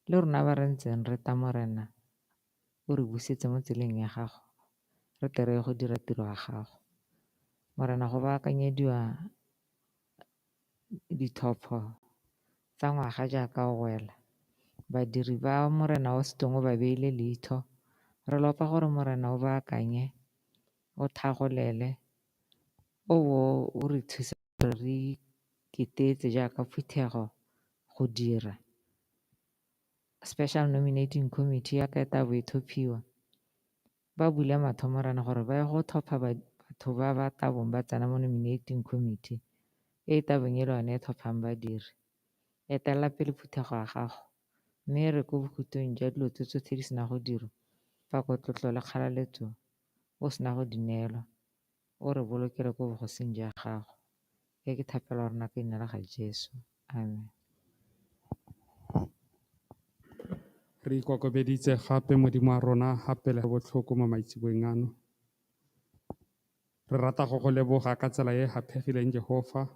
S4: Le rona ba re ntseng re ta Morena, o re busetse mo tseleng ya gago, re tle re ye go dira tiro ya gago. Morena, go baakanyediwa ditlhopho tsa ngwaga jaaka o wela. Badiri ba Morena o setseng o ba beile leitlho, re lopa gore Morena o baakanye, o tlhagolele, O bo o re thusa gore re iketetse jaaka phuthego go dira. Special Nominating Committee ya ka e tla bo e tlhophiwa, ba bule matlho Morena gore ba ye go tlhopha batho ba ba tla bong ba tsena mo nominating committee e e tla bong e le yone e tlhophang badiri. Etelela pele phuthego ya gago, mme re ko bokhutlong jwa dilo tse tsotlhe di sena go dirwa, pako, tlotlo le kgalaletso o sena go di neelwa, o re bolokele ko bogosing jwa gago. E ke thapelo ya rona ka leina la ga Jesu. Amen.
S5: Re ikokobeditse gape Modimo wa rona gape le botlhoko mo maitseboeng ano. Re rata go go leboga ka tsela e e haphegileng Jehofa,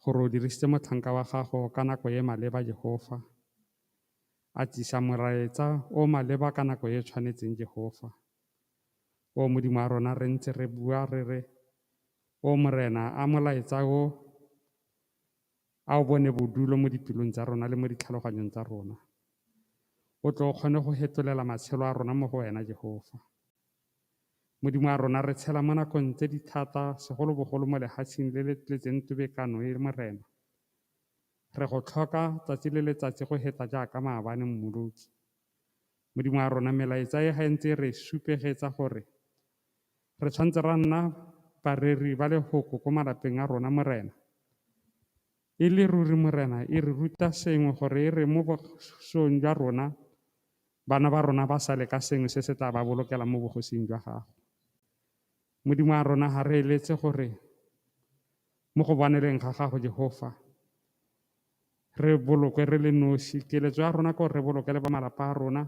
S5: gore o dirisitse motlhanka wa gago ka nako e maleba Jehofa, a tsisa molaetsa o maleba ka nako e tshwanetseng Jehofa. O Modimo wa rona re ntse re bua re re, o Morena a molaetsa o a o bone bodulo mo dipelong tsa rona le mo ditlhaloganyong tsa rona. O tlo o kgone go fetolela matshelo a rona mo go wena Jehofa. Modimo wa rona re tshela mo nakong tse di thata segolobogolo mo lefatsheng le le tletseng tobekano e Morena. Re go tlhoka tsatsi le letsatsi go heta jaaka maabane Mmoloki. Modimo wa rona melaetsa e ga e ntse re supegetsa gore re tshwanetse ra nna bareri ba lefoko ko malapeng a rona Morena. E le ruri Morena e re ruta sengwe gore e re mo bosong jwa rona bana ba rona ba sale ka sengwe se se tla ba bolokela mo bogosing jwa gago. Modimo wa rona ga re eletse gore mo go boneleng ga gago Jehofa re bolokwe re le nosi. Keletso ya rona ke gore re boloke le ba malapa a rona,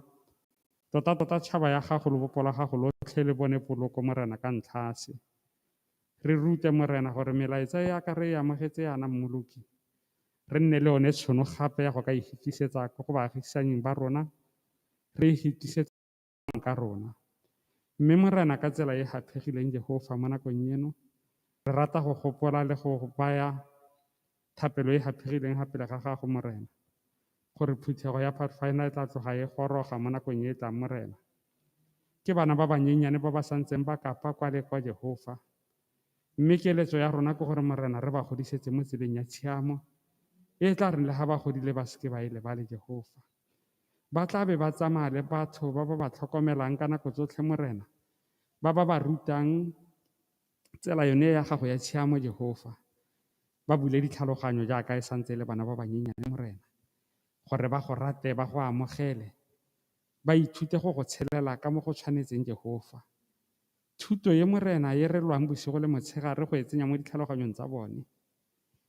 S5: tota-tota tšhaba ya gago lobopo la gago lotlhe le bone poloko Morena ka ntlha se. Re rute Morena gore melaetsa e yaka re e amogetse yana Mmoloki, re nne le yone tšhono gape ya go ka e fetisetsa ko go baagisanying ba rona, re e fetisetsa ka rona. Mme Morena ka tsela e haphegileng Jehofa mo nakong eno, re rata go gopola le go baya thapelo e haphegileng gape le ga gago Morena, gore phuthego ya Pathfinder e tla tloga e goroga mo nakong e e tlang Morena. Ke bana ba banyenyane ba ba santseng ba kapa kwa le kwa Jehofa. Mme keletso ya rona ke gore Morena re ba godisetse mo tseleng ya tshiamo, e tla reng le ga ba godile ba seke ba e lebale Jehofa. Ba tla be ba tsamaya le batho ba ba ba tlhokomelang ka nako tsotlhe Morena, ba ba ba rutang tsela yone ya gago ya tshiamo Jehofa. Ba bule ditlhaloganyo jaaka e santse e le bana ba banyenyane Morena, gore ba go rate, ba go amogele, ba ithute go go tshelela ka mo go tshwanetseng Jehofa. Thuto e Morena e re lwang bosigo le motshegare go e tsenya mo ditlhaloganyong tsa bone,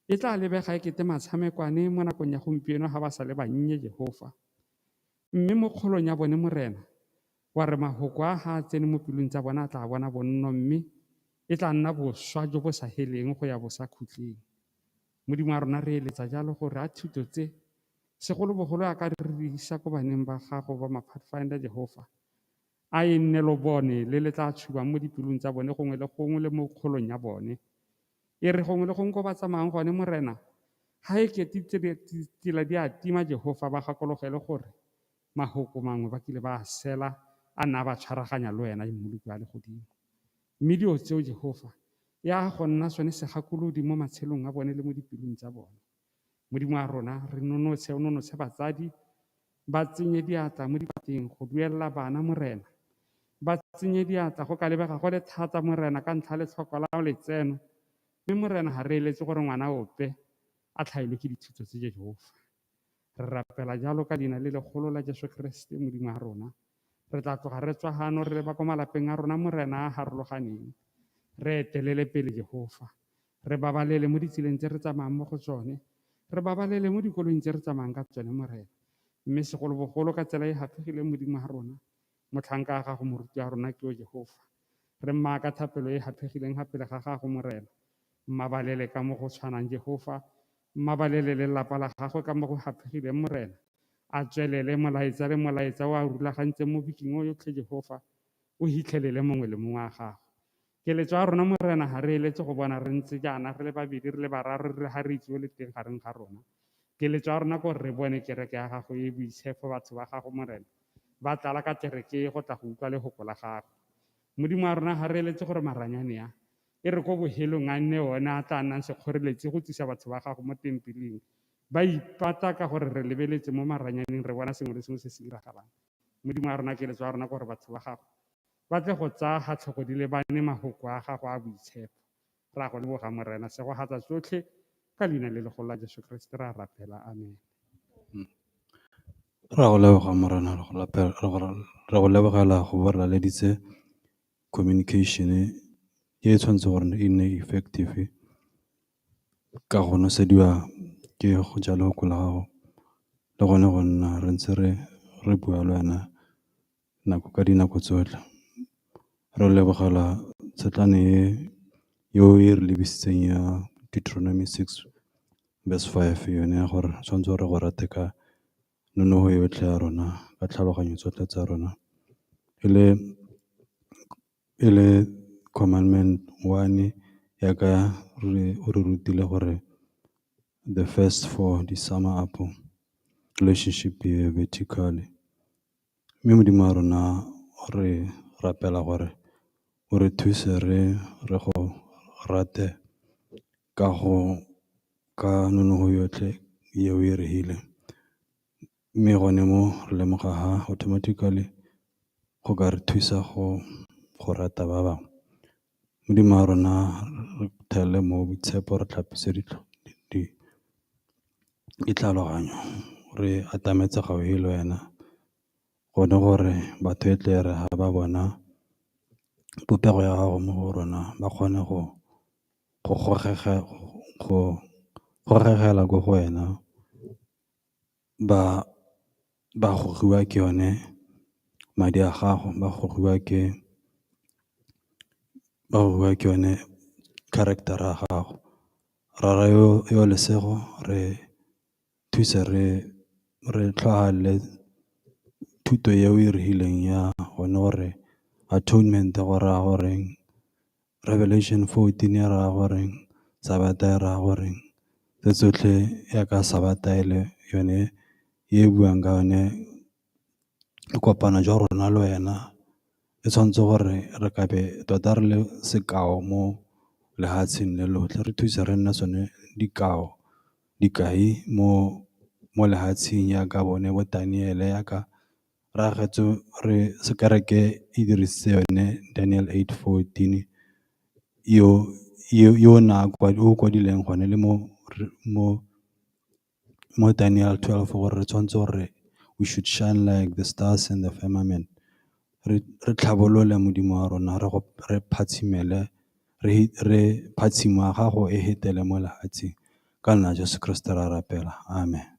S5: e tla lebega e kete matshamekwane mo nakong ya gompieno ga ba sa le bannye Jehofa. Mme mo kgolong ya bone Morena, wa re mahoko a ga a tsene mo pelong tsa bona a tla bona bonno, mme e tla nna boswa jo bo sa heleng go ya bo sa khutleng. Modimo wa rona re eletsa jalo gore a thuto tse segolobogolo a ka re di isa ko baneng ba gago ba ma-Pathfinder Jehofa, a e nne lobone le le tla tshubang mo dipelong tsa bone gongwe le gongwe le mo kgolong ya bone. E re gongwe le gongwe ko ba tsamayang gone Morena, ga e kete tsela di a tima Jehofa, ba gakologele gore mahoko mangwe ba kile ba a sela a nna a ba tshwaraganya le wena Mmoloki wa legodimo. Mme dilo tseo Jehofa ya go nna sone segakolodi mo matshelong a bone le mo dipelong tsa bone. Modimo wa rona re nonotshe, o nonotshe batsadi, ba tsenye diatla mo dipateng go duelela bana Morena. Ba tsenye diatla go ka lebega go le thata Morena ka ntlha letlhoko la letseno, mme Morena ga re eletse gore ngwana ope a tlhaelwe ke dithuto tse Jehofa. Re rapela jalo ka leina le legolo la Jesu Kriste Modimo wa rona. Re tla tloga re tswa gano re leba ko malapeng a rona Morena a harologaneng. Re etelele pele Jehofa, re babalele mo ditseleng tse re tsamayang mo go tsone, re babalele mo dikoloing tse re tsamayang ka tsone Morena. Mme segolobogolo ka tsela e haphegileng Modimo wa rona, motlhanka wa gago moruti wa rona ke o Jehofa. Re mmaya ka thapelo e haphegileng gape le ga gago Morena. Mmabalele ka mo go tshwanang Jehofa, mmabalele lelapa la gagwe ka mo go haphegileng Morena. A tswelele molaetsa le molaetsa o a rulagantseng mo bekeng o yotlhe Jehofa, o hitlhelele mongwe le mongwe wa gago. Keletso ya rona Morena ga re eletse go bona re ntse jaana re le babedi re le bararo re ga re itse o le teng gareng ga rona. Keletso ya rona ke gore re bone kereke ya gago e boitshepo, batho ba gago Morena ba tlala ka kereke e go tla go utlwa lefoko la gago. Modimo wa rona ga re eletse gore maranyane a E re ko bohelong a nne one a tla nnang sekgoreletsi go tlisa batho ba gago mo tempeleng. Ba ipata ka gore re lebeletse mo maranyaneng re bona sengwe le sengwe se se diragalang. Modimo wa rona, keletso ya rona ke gore batho ba gago ba tle go tsaya ga tlhogo di lebane mafoko a gago a boitshepo. Re a go leboga Morena, segogatsa tsotlhe ka leina le legolo la Jesu Kriste re a rapela, amen.
S6: Re a go leboga Morena, re go lebogela go bo re laleditse communication e e tshwanetse gore e nne effective ka go nosediwa ke go ja lehoko la gago le gone go nna re ntse re bua le wena nako ka dinako tsotlhe. Re lebogela tshetlane e yo e re lebisitseng ya Deuteronomy 6 verse 5 yone ya gore tshwanetse re go rate ka nonofo yotlhe ya rona, ka tlhaloganyo tsotlhe tsa rona, e le commandment 1 yaka re o re rutile gore the first four di sum up relationship e vertically. Mme Modimo wa rona, re rapela gore o re thuse re go rate ka nonofo yotlhe e o e re hileng. Mme gone mo re lemoga ha automatically go ka re thusa go rata ba bangwe. Modimo wa rona, re thele mo boitshepo, re tlhapise ditlhaloganyo, re atametse gaufi le wena, gone gore batho e tle re ha ba bona popego ya gago mo go rona ba kgone go gogegela ko go wena, ba gogiwa ke yone madi a gago, ba gogiwa ke yone character ya gago. Rara yo lesego, re thuse re tlhwaale thuto eo e re hileng ya gone gore atonement go raya goreng, Revelation 14 e raya goreng, Sabata e raya goreng, tse tsotlhe yaka Sabata e le yone e buang ka yone kopano jwa rona le wena, e tshwanetse gore re kabe tota re le sekao mo lefatsheng le lotlhe. Re thuse re nne sone dikai mo lefatsheng yaka bone bo Daniel, yaka re agetswe re sekereke e dirisitse yone Daniel 8:14 yo o kwadileng gone le mo Daniel 12 gore re tshwanetse gore we should shine like the stars in the firmament. Re tlhabolole Modimo wa rona, re phatshimele, re phatshimo ya gago e hetele mo lefatsheng. Ka nna Jesu Kriste ra rapela, amen.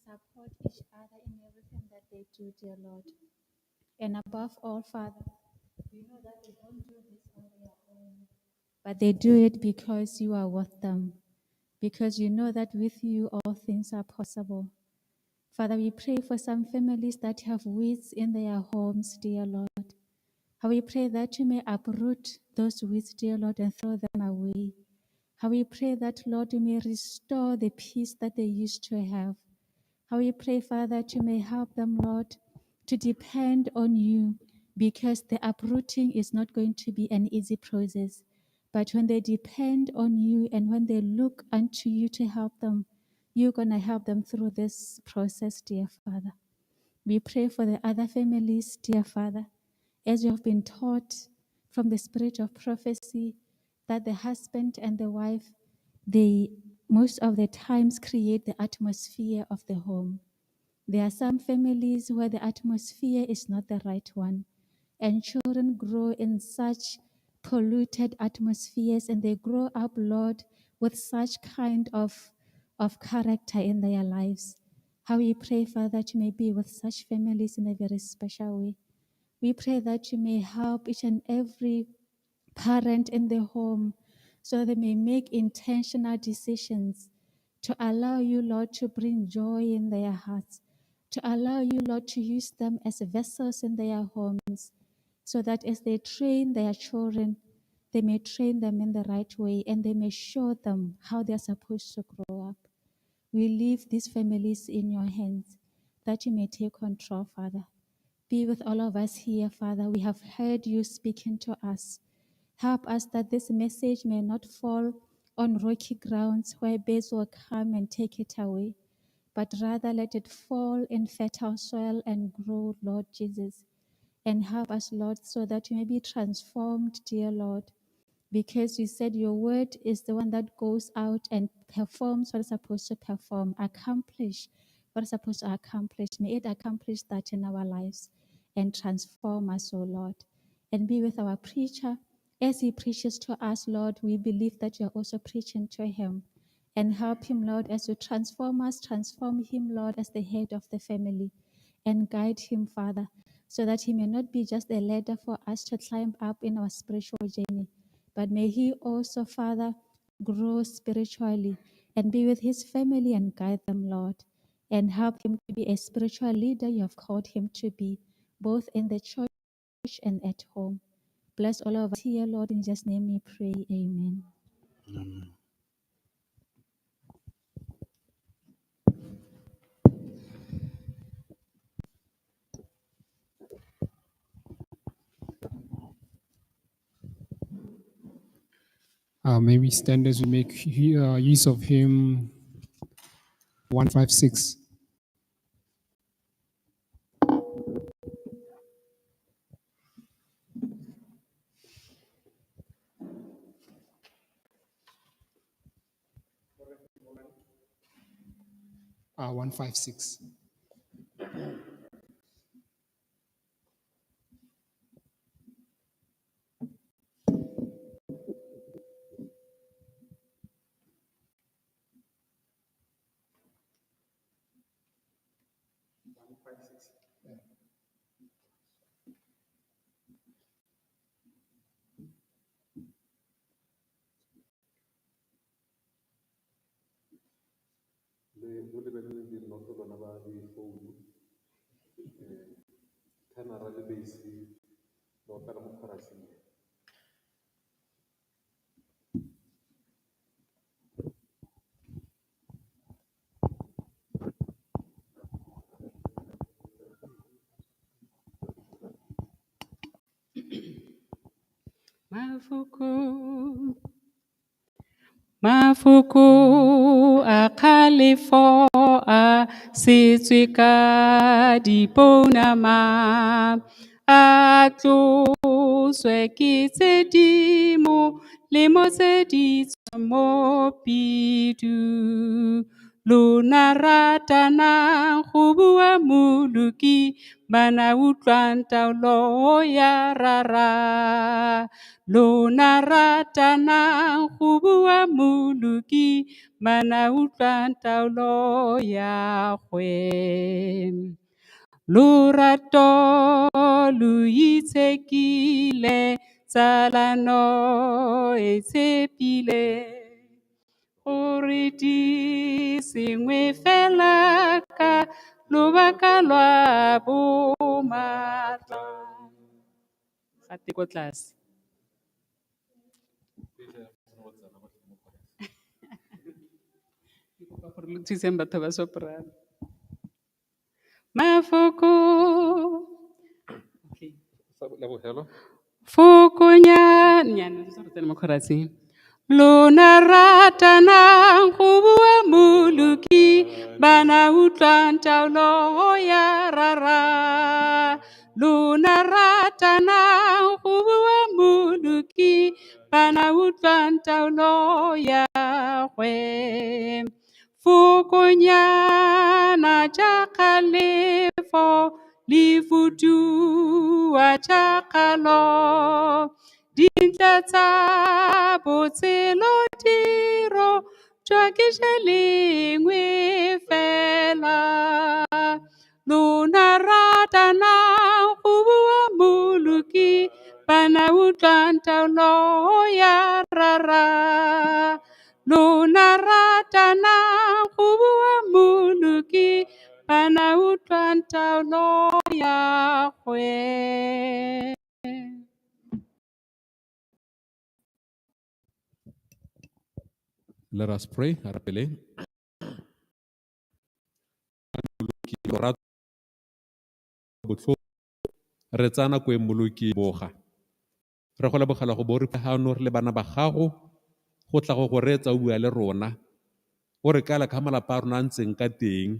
S7: Support each other in everything that they do, dear Lord. And above all, Father, we know that they don't do this on their own, but they do it because you are with them, because you know that with you all things are possible. Father, we pray for some families that have weeds in their homes, dear Lord. How we pray that you may uproot those weeds, dear Lord, and throw them away. How we pray that, Lord, you may restore the peace that they used to have. How we pray, Father, that you may help them, Lord, to depend on you, because the uprooting is not going to be an easy process. But when they depend on you and when they look unto you to help them, you're going to help them through this process, dear Father. We pray for the other families, dear Father, as you have been taught from the spirit of prophecy that the husband and the wife, they most of the times create the atmosphere of the home. There are some families where the atmosphere is not the right one, and children grow in such polluted atmospheres, and they grow up, Lord, with such kind of character in their lives. How we pray, Father, that you may be with such families in a very special way. We pray that you may help each and every parent in the home so they may make intentional decisions to allow you, Lord, to bring joy in their hearts, to allow you, Lord, to use them as vessels in their homes, so that as they train their children, they may train them in the right way and they may show them how they are supposed to grow up. We leave these families in your hands, that you may take control, Father. Be with all of us here, Father. We have heard you speaking to us. Help us that this message may not fall on rocky grounds where birds will come and take it away, but rather let it fall in fertile soil and grow, Lord Jesus. And help us, Lord, so that we may be transformed, dear Lord, because you said your word is the one that goes out and performs what it's supposed to perform, accomplish what it's supposed to accomplish. May it accomplish that in our lives and transform us, O Lord. And be with our preacher. As he preaches to us, Lord, we believe that you are also preaching to him. And help him, Lord, as you transform us, transform him, Lord, as the head of the family. And guide him, Father, so that he may not be just a ladder for us to climb up in our spiritual journey, but may he also, Father, grow spiritually and be with his family and guide them, Lord, and help him to be a spiritual leader you have called him to be, both in the church and at home. Bless all of us here, Lord. In Jesus' name we pray. Amen.
S6: Amen.
S3: May we stand as we make use of hymn 156. 156.
S2: Lo lebelele dinoto lona ba difounu, tenora le bass lo opela mo choruseng.
S1: Mafoko, mafoko a kgalefo a setswe ka dipounama, a tloswe ke tse di molemo tse di tswang mo pidu. Lona ratanang go bua Moloki, bana utlwang taolo ya Rara. Lona ratanang go bua Moloki, bana utlwang taolo ya gwe. Lorato lo itshekile, tsalano e tshepile, gore di sengwe fela ka lobaka lwa bomatla. Gate ko tlase. Ke kopa gore lo thuseng batho ba soprano. Mafoko. Okay.
S2: La bofelo.
S1: Fokonyana, nyana, re tsene mo choruseng. Lona ratanang go bua Moloki, bana utlwang taolo ya Rara. Lona ratanang go bua Moloki, bana utlwang taolo ya gwe. Fokonyana tša kgalefo le futua tša kgalo, dintle tsa botshelo tiro jwa ke je lengwe fela. Lona ratanang go bua Moloki, bana utlwang taolo ya Rara. Lona ratanang go bua Moloki, bana utlwang Taolo Yahweh.
S2: Let us pray. Arapeleng. Lorato botlhoko re tsaya nako e mmoloki boga. Re go lebogela go bo re gano re le bana ba gago go tla go go reetsa o bua le rona. O re kaela ka malapa a rona a ntseng ka teng.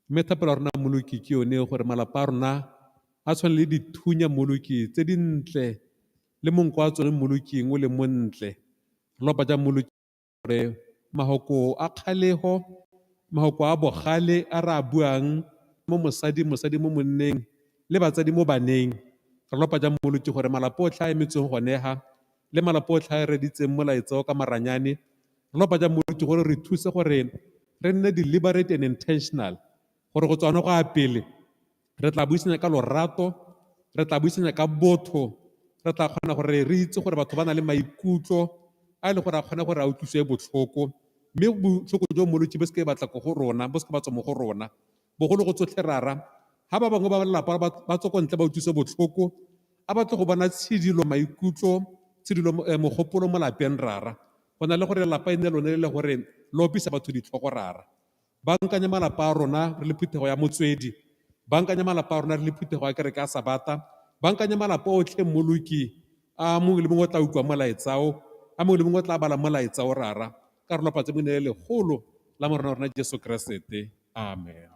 S2: Mme thapelo ya rona mmoloki ke yone gore malapa a rona a tshwane le dithunya mmoloki tse dintle le monko wa tsone mmoloking o le montle. Re lopa jang mmoloki gore mahoko a kgalego, mahoko a bogale a re a buang mo mosading, mosadi mo monneng le batsadi mo baneng. Re lopa jang mmoloki gore malapa otlhe a emetsweng gone ha le malapa otlhe a reditseng molaetsa o ka maranyane. Re lopa jang mmoloki gore re thuse gore re nne deliberate and intentional gore go tswa go ya pele re tla buisana ka lorato, re tla buisana ka botho, re tla kgona gore re itse gore batho ba na le maikutlo a e le gore a kgone gore a utlwisiwe botlhoko, mme botlhoko jo mmoloki bo seke batla ko go rona, bo seke ba tswa mo go rona. Bogolo go tsotlhe rara, ha ba bangwe ba lelapa ba tswa ko ntle ba utlwisiwe botlhoko, a batle go bona tshidilo maikutlo, tshidilo mogopolo mo lapeng rara. Go na le gore lelapa e nne lone le le gore le opisa batho ditlhogo rara. Bankanya malapa a rona re le phuthego ya Motswedi, bankanya malapa a rona re le phuthego ya kereke ya Sabata, bankanya malapa otlhe mmoloki a mongwe le mongwe o tla utlwa molaetsa o, a mongwe le mongwe o tla bala molaetsa o rara. Ka re lopa tse mo le legolo la Morena wa rona Jesu Keresete. Amen.